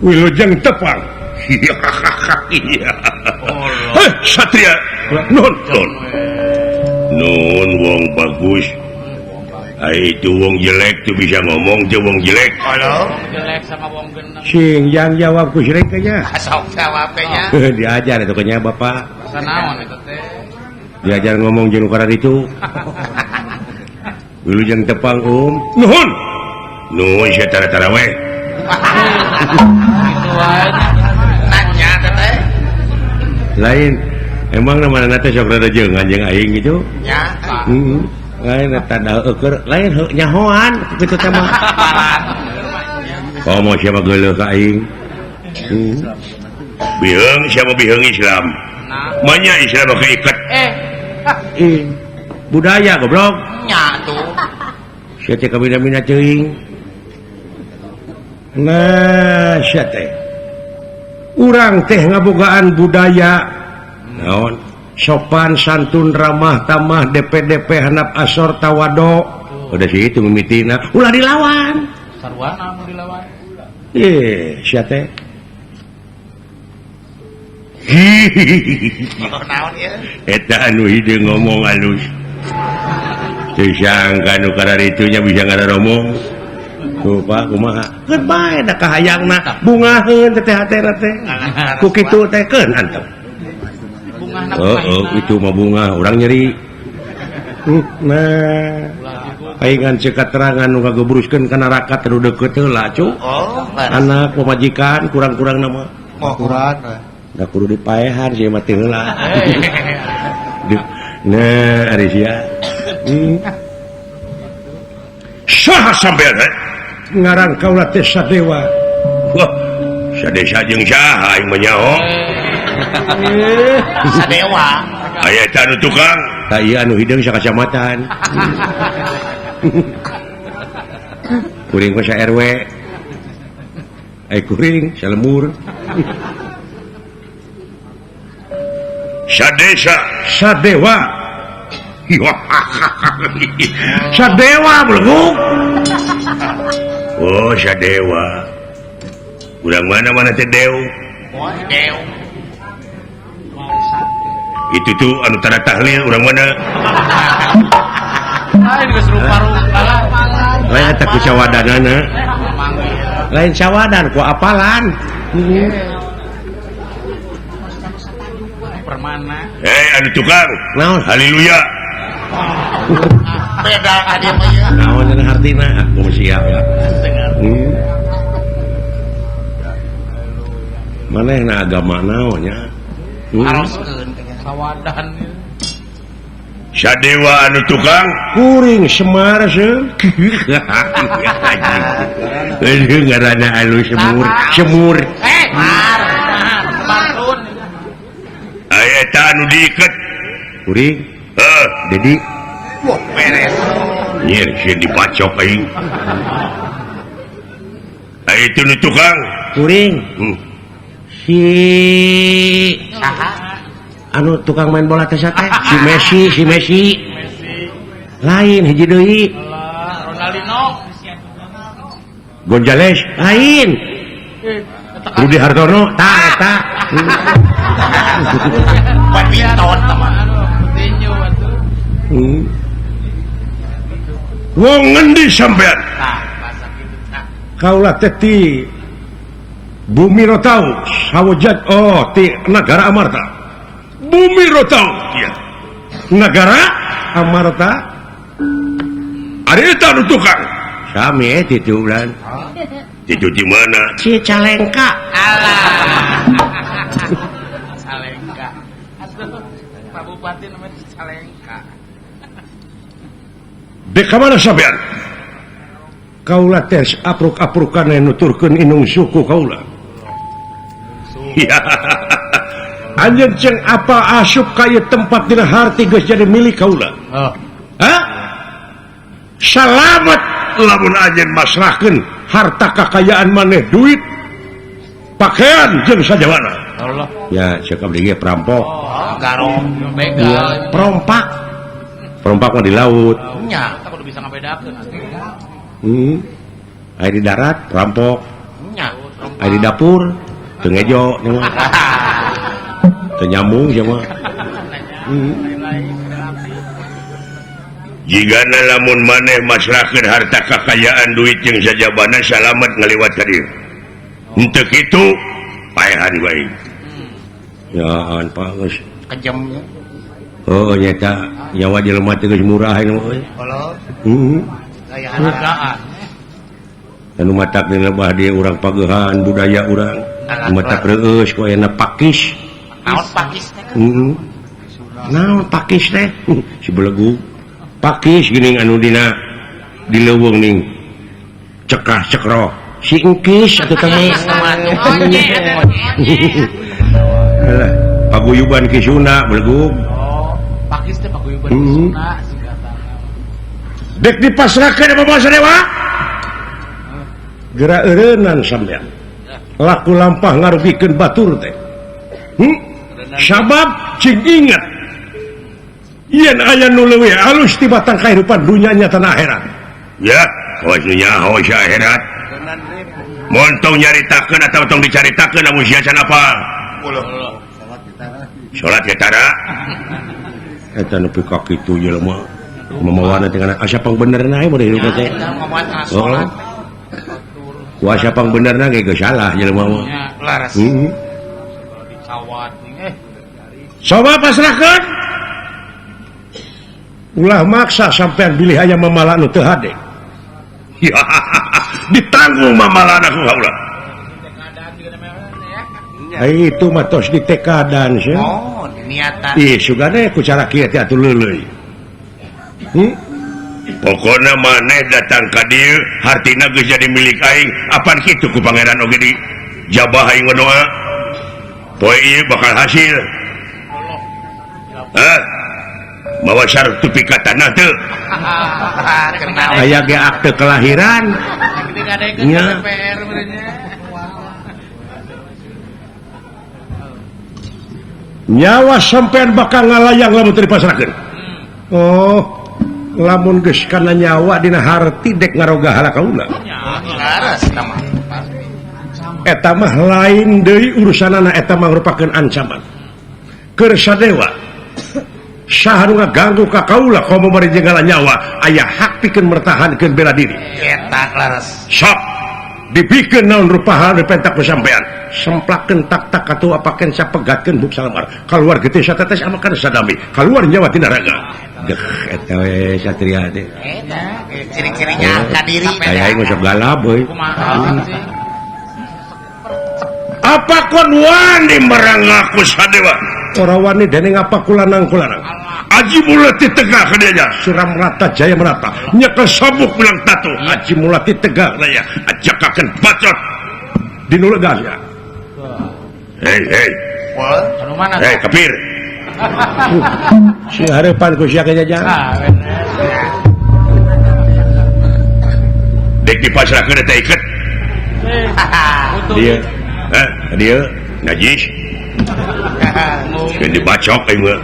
wilujeng tepang. Iya. Satria nun nun nun wong bagus. Ai itu wong jelek tuh bisa ngomong tuh wong jelek. Halo. Jelek sama wong genep. Sing yang jawab ku sirik nya. Sok jawab nya. Diajar itu nya Bapak. Sanaon eta teh. Diajar ngomong jeung nu itu. Wilujeng tepang Nuhun. Nuhun sia tara-tara we. Kitu wae. Nanya teh. Lain emang mana teh sok rada jeung anjing aing gitu. Nya. Heeh. Lain eta da eueur lain heuh nyahoan kitu teh mah. Komo sia mah geuleuh ka aing. Biheung sia mah biheung Islam. Manya Islam mah keiket. Budaya goblok. Nya tuh. Sia teh kabina-bina teuing. Nah, sia teh. Urang teh ngabogaan budaya. Naon? Sopan santun ramah tamah DPDP hanap asor tawado. Udah sih itu mimitina. Ulah dilawan. Sarwana mun dilawan. Sia teh. Naon ieu? Eta anu hideung ngomong alus. Teu sangka nu kararitunya bisa ngararomong. Tuh Pak kumaha? Keun bae da kahayangna bungaheun teh hatena teh. Ku kitu teh keun antep. Bungahna oh, itu mah bunga urang nyeri. Nah, aing ceuk katerangan nu ngagebruskeun ka neraka teu deukeut heula cu. Anak pamajikan kurang-kurang nama. Oh, kurang. Da kudu dipaehan sih mah teh heula. Nah, ari sia. Saha sampean teh? Ngaran kaula teh Sadewa. Wah, sadesa jeung saha aing mah nyaho. Sadewa. Aya eta anu tukang. Tah ieu anu hideung sakacamatan. Kuring mah sa RW. Ai kuring salembur. Sadesa Sadewa. Sadewa belum. Oh sadewa. Urang mana mana teh dew. Dew. Itu tuh anu tanda tahlil urang mana? Lain geus rupa-rupa. Lain eta ku cawadanana. Lain cawadan ku apalan. Permana. Anu tukang. Naon? Haleluya. Beda adi mah ieu. Naon cenah hartina? Aku siap ya. Manehna agama naon nya? Aroskeun sawadan. Sadewa anu tukang kuring Semar seuh. Eueuh ngaranna anu semur, semur. Mar. Marun. Aya eta anu diiket. Kuring. Heuh, Dedi. Wah, beres. Nyer sieun dibacok aing. Aya itu nu tukang kuring. Si saha? Anu tukang main bola teh teh si Messi, si Messi. Lain hiji deui. Ronaldinho. Gonzales lain. Rudi Hartono tah eta. Badminton teman. Tinju atuh. Wong ngendi sampean? Tah, bahasa kitu tah. Kaula teh ti Bumi Rotau, Sawojat oh ti Nagara Amarta. Bumi Rotau ya. Nagara Amarta. Ari eta nu tukang. Sami titu bulan. Titu di mana? Cicalengka. Alah. Cicalengka. Atuh Pak Bupati namanya Cicalengka. Dek ka mana sampean? Kaula teh apruk-aprukan nuturkeun inung suku kaula. Ya. Anjeun ceng apa asup ka ieu tempat dina harti geus jadi milik kaula. Oh. Hah? Salamet lamun anjeun masrahkeun harta kakayaan maneh duit, pakaian jeung sajawana. Allah. Ya, cek abdi ge perampok. Oh, garong, begal. Perompak. Perompak mah di laut. Nya, eta kudu bisa ngabedakeun. Aya di darat perampok. Nya, aya di dapur teu ngejo nya mah. Teu nyambung sia mah. Jigana lamun maneh masrahkeun harta kakayaan duit jeung sajabana salamet ngaliwat ka dieu. Henteu kitu paehan bae. Ya an Pak geus kejam nya. Oh nyata nyawa jelema teh geus murah ieu mah euy. Halo. Hargaan. Anu matak dilebah di urang pagehan budaya urang. Matak reueus ku ayeuna pakis. Naon pakis teh? Naon pakis teh? Si belegu. Pakis geuning anu dina di leuweung ning cekah cekroh. Si engkis atuh teh. Alah, paguyuban Ki Sunda belegu. Oh, pakis teh paguyuban Ki Sunda singkatan. Dek dipasrahkeun apa basa dewa? Gerak eureunnan sampean. Laku lampah ngarugikeun batur teh. Sabab cing inget yen aya nu leuwih alus tibatan kahirupan dunya nya tanah akhirat. Ya, kawas nyaho sia akhirat. Mun tong nyaritakeun atawa tong dicaritakeun lamun sia can apa? Salat ge tara. Eta nepi ka kitu jelema. Mamawana teh kana asa pangbenerna we hirup teh. Salat. Ku asa pangbenerna ge geus salah jelema mah. Laras. Dicawat Coba pasrahkeun. Ulah maksa sampean bilih aya mamala nu teu hade. Ditanggung mamalana ku kaula. Ai itu mah tos ditekadan sia. Oh, niatan. Ih, sugane ku cara kieu teh atuh leuleuy. Pokona maneh datang ka dieu hartina geus jadi milik aing. Apan kitu ku pangeran oge di jabah aing doa. Poe ieu bakal hasil. Hah? Mawa sertifikat tanah teu. Aya ge akte kelahiran. Nya. Nyawa sampean bakal ngalayang lamun teu dipasrahkeun. Oh lamun geus kana nyawa dina harti dek ngaroga hala kaula. Eta mah lain deui urusanana, eta mah merupakeun ancaman. Keur sadewa saha nu ngaganggu ka kaula komo bari jenggala nyawa aya hak pikeun mertahankeun bela diri. Eta laras. Sok dipikeun naon rupa hal dipentak ku sampean. Semplakeun tak-tak atuh apakeun sapegatkeun buk salamar. Kaluar getih satetes amakan sadami, kaluar nyawa tina raga. Deh eta we satria teh. Eta ciri-cirinya ka diri. Aya aing sok galap euy. Apa kon wani merang aku sadewa? Ora wani dening apa kulanang-kulanang. Aji mulati tegak kadianya, suram rata jaya merata. Nyekel sabuk bilang tatu. Aji mulati tegak daya, ajakakeun bacot dinu legas ya. Hei hei. Hei kafir. Si harapan ku sia jajang. Dek dipasrahkeun eta iket. Dia, hah, dia najis. Keun dibacok aing mah.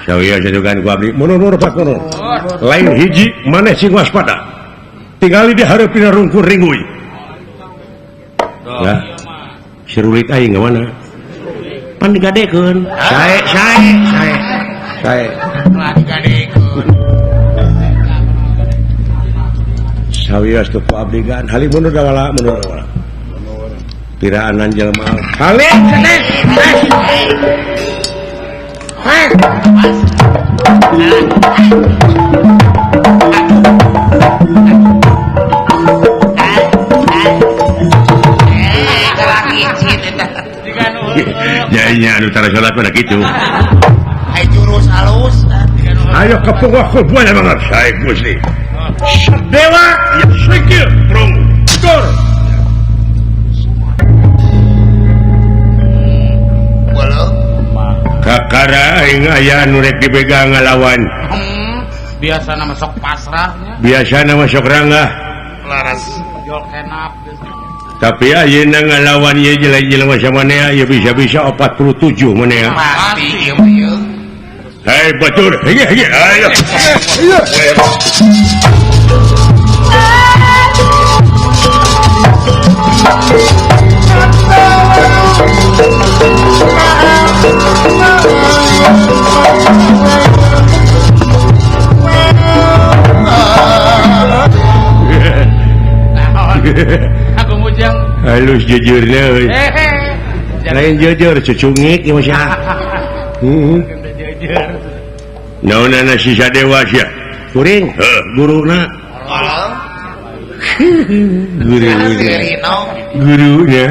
Sawieu satukan ku abdi mundur pak mundur. Lain hiji maneh sing waspada. Tingali di hareupeuna rungkur ringui. Ya. Serulit aing ka mana? Pan digadekeun. Sae sae sae. Sae. Lah digadekeun. Sawios teu ku abdi gan halim mundur dawala mundur dawala. Piraanan jelema. Halim ceneh. Jaya anu tara salat mah kitu. Ai jurus alus. Ayo kepung aku buaya banget. Sae Gusti. Dewa ya sikil prung. Gor. Kakara aing aya nu rek dipegang ngalawan. Biasana mah sok pasrahnya. Biasana mah sok ranggah. Laras. Jol kenap. Tapi ayeuna ngalawan ieu jelema samanea ieu bisa-bisa 47 manea. Pasti ieu mah ieu. Hei batur, hege hege ayo. Aku mujang. Halus jujurnya euy. Lain jujur cucungik ieu mah sia. Heeh. Naonana si Sadewa sia? Kuring, heuh guruna. Guru. Gurunya.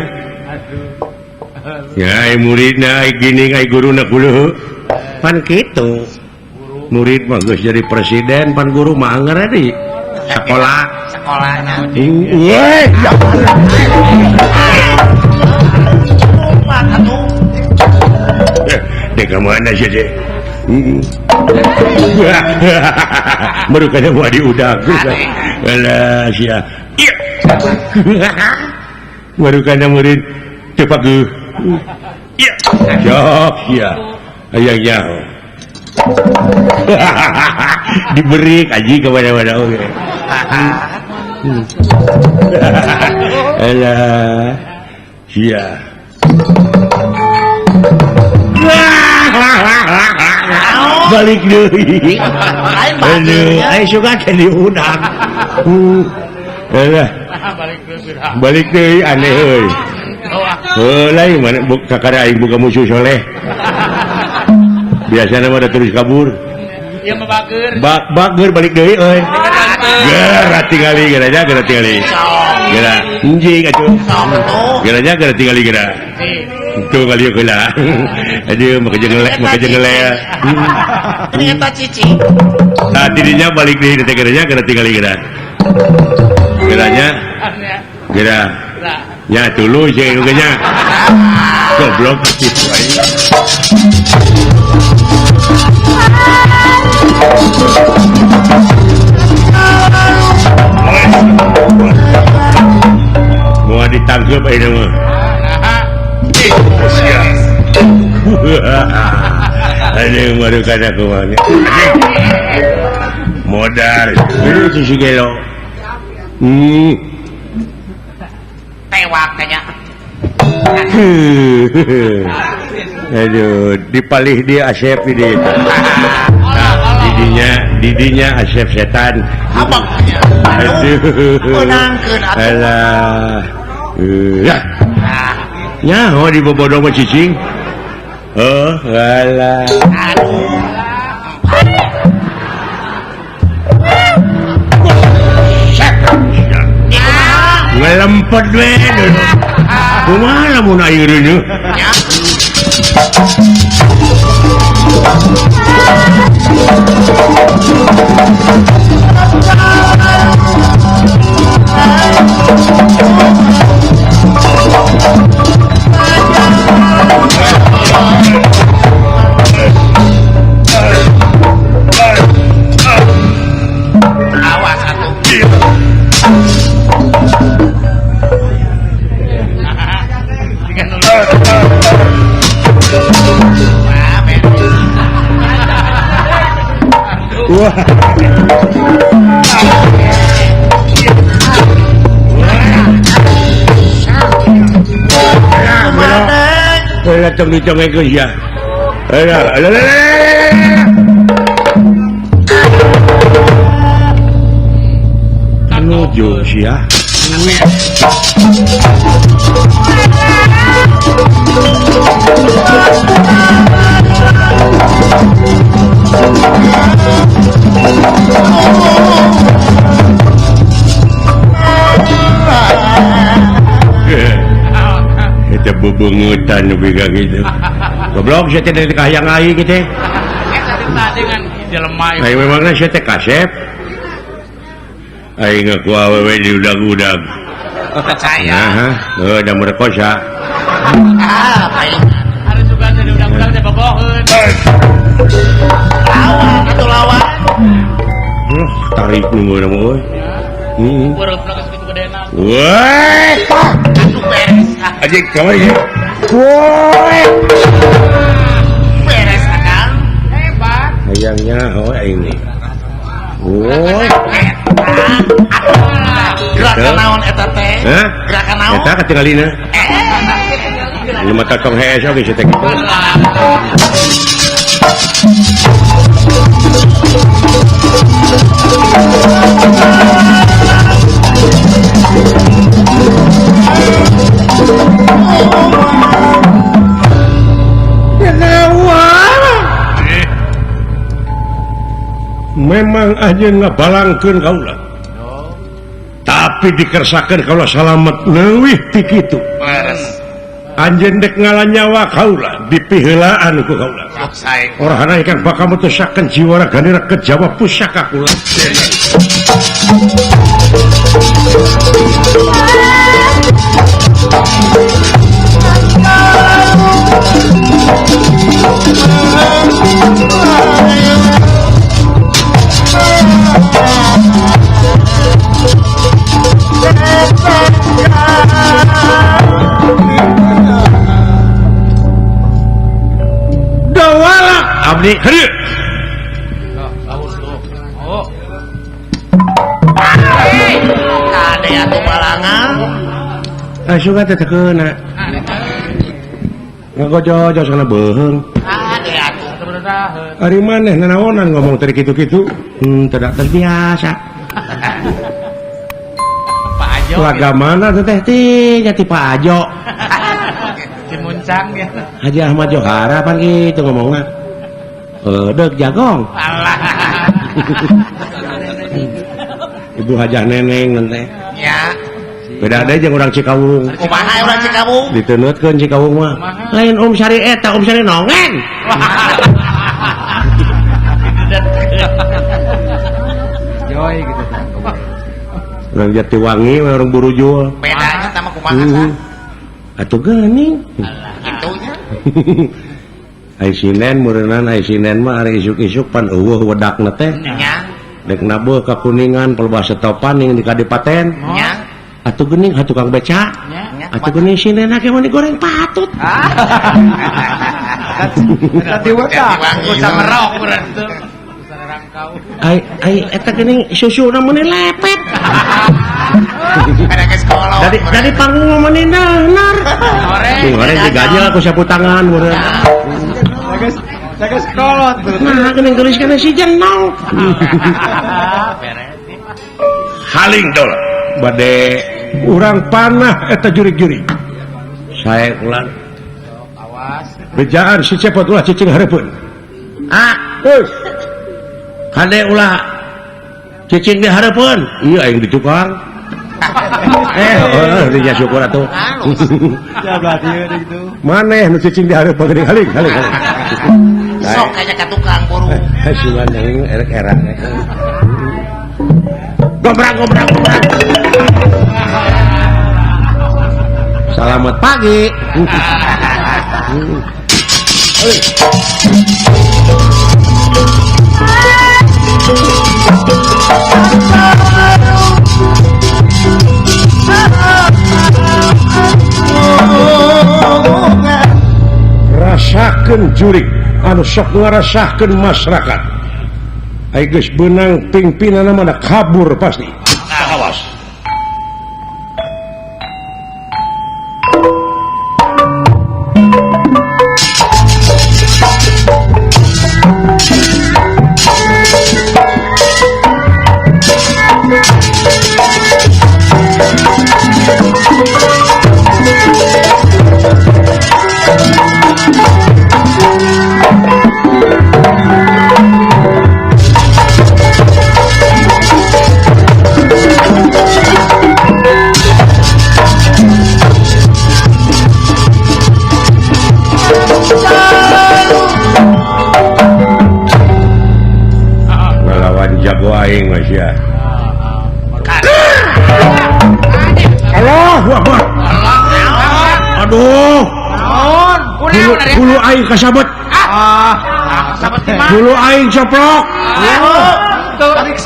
Ya ai muridna ai gini ai guruna kuduh. Pan kitu. Murid mah geus jadi presiden, pan guru mah anger di sekolah. Sekolahna. Iya. Dek ka mana sih, Dek? Baru kada mau diudag. Alah sia. Baru kada murid teu pageuh. Iya. Jok sia. Hayang nyaho. Diberi kaji kemana-mana oke. Alah sia. Balik deui. Aduh, ai suka teh diudag. Alah. Balik deui aneh euy. Heuh lain mana kakara aing buka musuh soleh. Biasana mah terus kabur. Ieu mah bager. Bager balik deui euy. Geura tingali geura nya geura tingali. Geura anjing atuh. Geura nya geura tingali geura. Itu kali heula. Aduh make jengelek make jengelek. Ternyata cici. Tah tidinya balik deui teh geura nya geura tingali geura. Geura nya. Geura. Nya tuluy jeung ge nya. Goblok kitu aing. Mau ditangkep ayeuna mah. Aduh marukan aku mah. Modal si gelo. Tewak kayaknya. Aduh, dipalih dia Asep ini. Didinya, didinya Asep setan. Abangnya. Aduh. Menangkeun atuh. Alah. Ya. Nyaho di bobodong mah cicing. Oh, alah. Aduh. Ngelempet we. Kumaha lamun aing reuneuh? Nya. Awas atuh. Wah. Lah tong dicongek ya. Alah, alah, alah. Nuju sia. Eta bebengutan nepi ka kitu. Goblok sia teh dari kahayang aing kitu. Eta teh dengan jelema. Aing memangna sia teh kasep. Aing ngaku awewe diudag-udag. Percaya. Heeh, heuh da merkosa. Ah, paling harus juga teh diudag-udag teh boboheun. Lawan atuh lawan. Tarik nu mah euy. Heeh. Beureup geus kitu gedena. Woi. Atuh beres. Anjing kamari. Woi. Beres akang. Hebat. Hayangnya oh aing nih. Woi. Gerakan naon eta teh? Gerakan naon? Eta katingalina. Ini mata tong hees oge sia teh kitu. Memang aja ngabalangkeun kaula. Tapi dikersakeun kaula salamet leuwih ti kitu. Anjeun dek ngalanyawa kaula dipiheulaan ku kaula. Orahana ingkang bakal mutusaken jiwa ragane kejawa pusaka kula. Dawala abdi heureut. Oh. Kade atuh balangan. Asup teh teu keuna. Ngagojo-jo sana beuheung. Kade atuh Ari maneh nanaonan ngomong tadi kitu-kitu. Tidak terbiasa. Pak Ajo. Laga mana teh teh jati Pak Ajo. Cimuncang ya. Haji Ahmad Johara pan gitu ngomongna. Deuk jagong. Alah. Ibu Hajah Neneng teh. Ya. Beda deui jeung urang Cikawung. Kumaha urang Cikawung? Diteunutkeun Cikawung mah. Lain Om Sari eta, Om Sari nongen. Joy gitu. Urang Jatiwangi urang Burujul. Bedanya sama kumaha sah? Atuh geuning. Kitu nya. Ai sinen meureunnan ai sinen mah ari isuk-isuk pan eueuh wedakna teh. Nya. Dek nabuh ka Kuningan pelbah setopan ning di kadipaten. Nya. Atuh geuning ha tukang beca. Nya. Atuh geuning sinenna ke mun digoreng patut. Tadi weta. Usah merok urang teu. Ai ai eta geuning susuna meuni lepet. Dari panggung meuni nanar. Goreng digajel ku sapu tangan meureun. Geus kolot. Nah, geuning geulis kana si jenong. Haling dol. Bade urang panah eta jurig-jurig. Sae ulang. Bejaan si cepot ulah cicing hareupeun. Ah, geus. Kade ulah cicing di hareupeun. Ieu aing di tukang. Heuh, syukur atuh. Maneh nu cicing di hareupeun geuning haling, haling. Sok aya ka tukang buru. Kasihan aing erek era. Gobrang gobrang gobrang. Selamat pagi. Rasakeun jurig anu sok ngarasahkeun masyarakat. Ai geus beunang pingpinanna mah kabur pasti. Awas. Ngelawan jago aing mas ya. Allahu Akbar. Aduh. Hulu aing kasabet. Hulu aing coplok.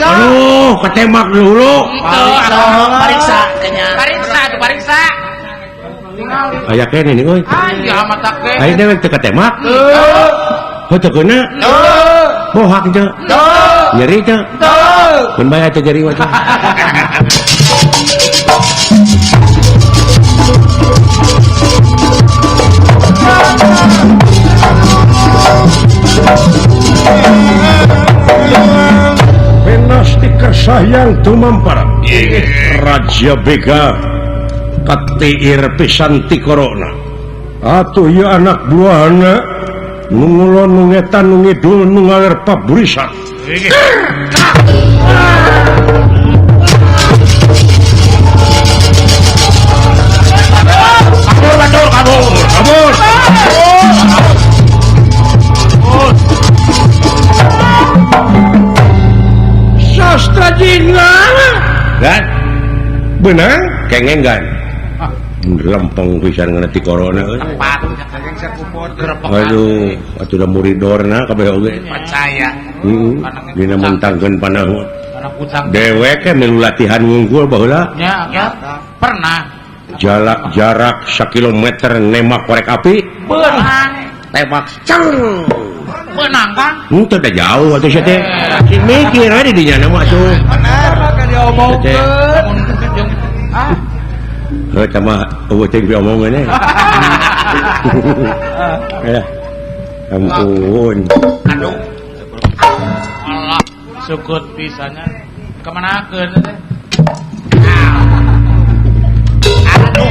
Aduh, ketembak di hulu. Pariksa kenya. Pariksa, pariksa. Aya kene nih euy. Aya mata ke. Aing dewek teu ketembak. Heuh teu keuna. Bohak teu. Nyeri teu. Mun bae atuh nyeri mah. Penasti kersayang tumampara. Raja Bega katiir pisan ti corona. Atuh ieu anak buahna nu ngulon nu ngetan nu ngidul nu ngaler paburisan. Kabur kabur kabur kabur. Sastra jingga kan beunang kengeng kan lempeng pisan ngeuna ti corona euy. Aduh, atuh da muridorna kabeh oge. Percaya. Heeh. Dina mentangkeun panah. Dewek milu latihan ngungkul baheula. Nya, pernah. Jarak jarak sakilometer nembak korek api. Beunang. Tembak ceng. Beunang Kang. Henteu da jauh atuh sia teh. Si mikir we di dinya mah atuh. Bener mah diomongkeun. Ah. Heuh tah mah eueuh teh diomongeun eh. Ya. Ampun. Aduh. Allah, syukur pisannya. Kemanakeun teh? Aduh.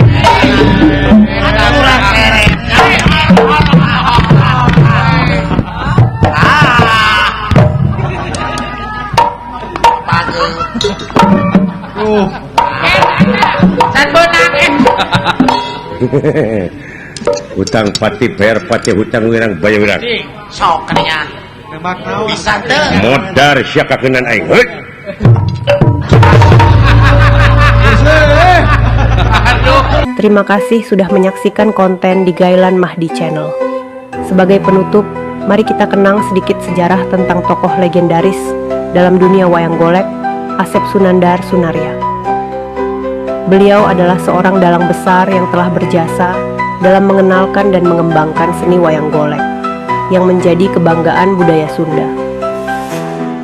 Aduh urang keren. Ah. Pageut. Tuh. Can beunang eh. Hutang pati bayar pati hutang wirang bayar wirang. Sok kenya. Bisa teu. Modar sia kakenan aing. Heuy. Terima kasih sudah menyaksikan konten di Gailan Mahdi Channel. Sebagai penutup, mari kita kenang sedikit sejarah tentang tokoh legendaris dalam dunia wayang golek, Asep Sunandar Sunarya. Beliau adalah seorang dalang besar yang telah berjasa dalam mengenalkan dan mengembangkan seni wayang golek. yang menjadi kebanggaan budaya Sunda.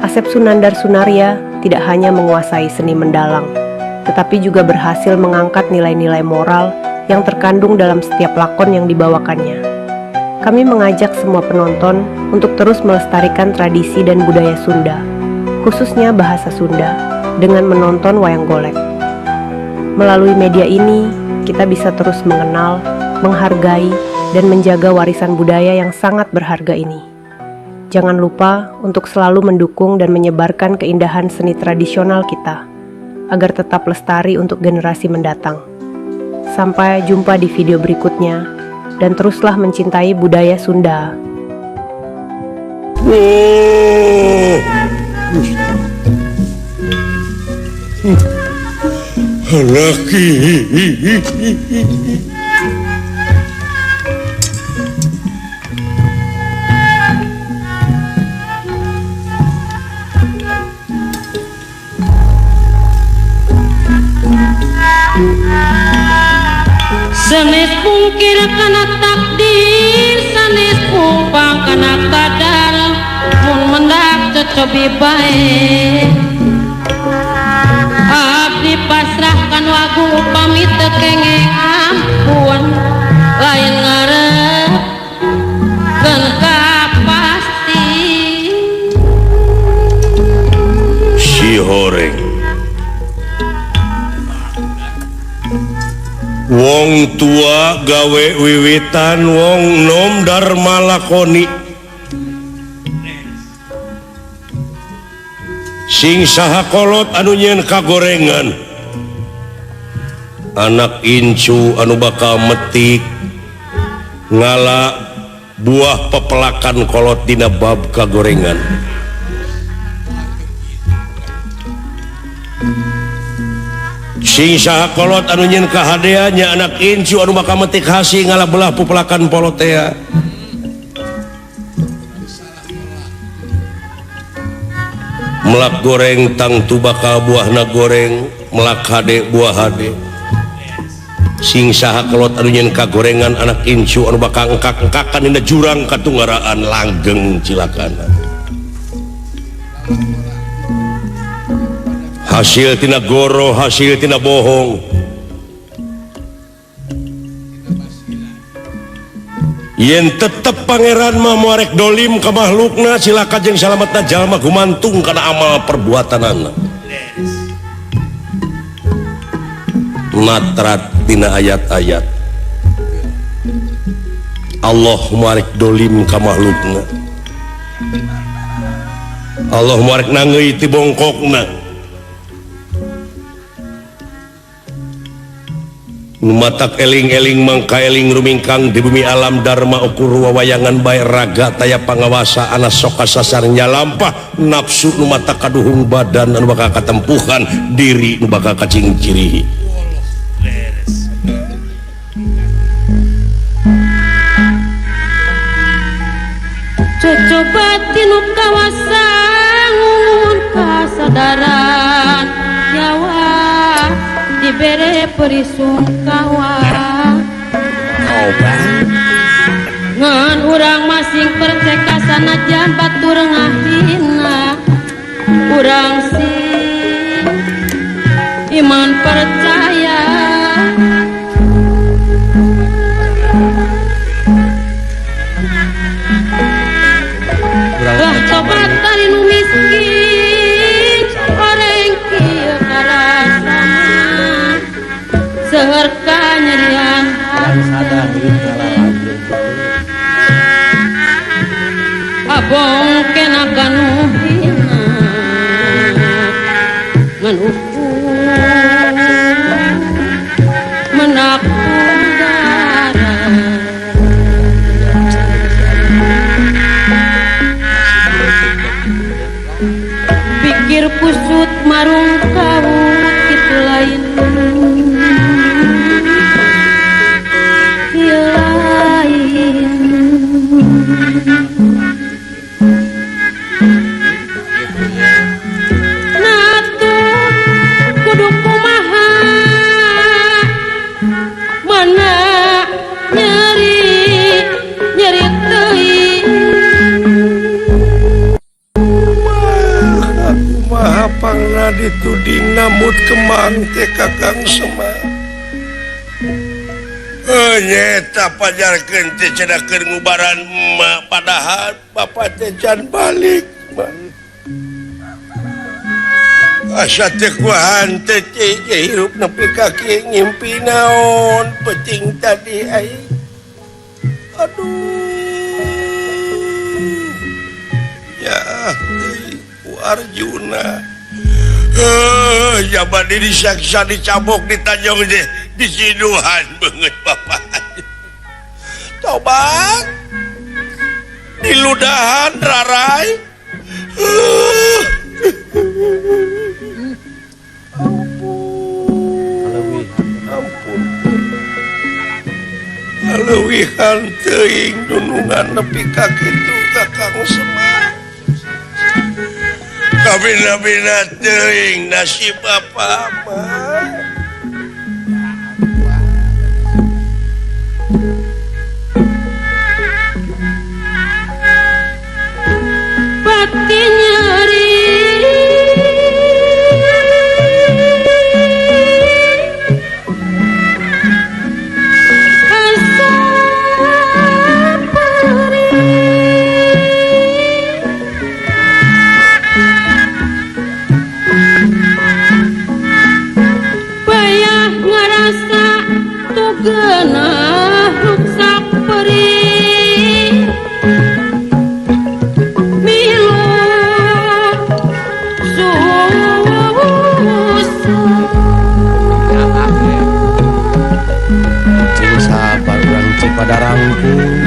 Asep Sunandar Sunarya tidak hanya menguasai seni mendalang, tetapi juga berhasil mengangkat nilai-nilai moral yang terkandung dalam setiap lakon yang dibawakannya. Kami mengajak semua penonton untuk terus melestarikan tradisi dan budaya Sunda, khususnya bahasa Sunda, dengan menonton wayang golek. Melalui media ini, kita bisa terus mengenal, menghargai, dan menjaga warisan budaya yang sangat berharga ini. Jangan lupa untuk selalu mendukung dan menyebarkan keindahan seni tradisional kita, agar tetap lestari untuk generasi mendatang. Sampai jumpa di video berikutnya, dan teruslah mencintai budaya Sunda. Oh. Laki. Sanes pungkir kana takdir, sanes pumpang kana kadar, mun mendak cocobi bae. Abdi pasrahkan wagu upami teu kenging ampun, lain ngarepkeun kapasti. Si horeng wong tua gawe wiwitan, wong nom dharma lakoni. Sing saha kolot anu nyeun kagorengan, anak incu anu bakal metik ngala buah pepelakan kolot dina bab kagorengan. Sing saha kolot anu nyeun kahadeannya, anak incu anu bakal metik hasi ngala belah pepelakan polotea. Melak goreng tangtu bakal buahna goreng, melak hade buah hade. Sing saha kolot anu nyeun kagorengan, anak incu anu bakal engkak-engkakan dina jurang katunggaraan langgeng cilakana. Hasil tina goro, hasil tina bohong. Yen tetep pangeran mah moarek dolim ka makhlukna, cilaka jeung salametna jalma gumantung kana amal perbuatanana. Matrat dina ayat-ayat Allah moarek dolim ka makhlukna, Allah moarek nangeui ti bongkokna. Matak eling-eling mangka eling rumingkang di bumi alam dharma ukur wawayangan bae raga taya pangawasa ana soka sasarnya lampah nafsu nu mata kaduhung badan anu bakal katempuhan diri nu bakal kacingcirihi. Cocoba tinu kawasa ngungun kasadaran nyawa dibere perisungkawa ngan urang masing perceka sanajan batur ngahina, urang sing iman percaya. Lah tobat tali nu miskin oreng kieu karasana seueur kanyerian hate, abong kena kanu hina ngan ukur menak udara. Pikir kusut marung kawut kitu lain lain. Natu kudu kumaha mana nyeri nyeri teuing. Akang teh Kakang Semar. Nyeta pajarkeun teh cenah keur ngubaran emak padahal bapak teh can balik mah. Asa teh kuahan teh hirup nepi ka kieu ngimpi naon peuting tadi aing. Aduh. Ya ku Arjuna. Jaman ini saksa dicabok ditanjong deh disiduhan banget bapak. Tobat diludahan rarai. Ampun, ampun. Leuwihan teuing dunungan nepi ka kitu Kakang Semar. Kabina-bina teuing nasib bapak mah. Pati nyeri asa perih bayah ngarasa tugenah ruksak perih milu susah. Cing sabar urang Cipadarangkung.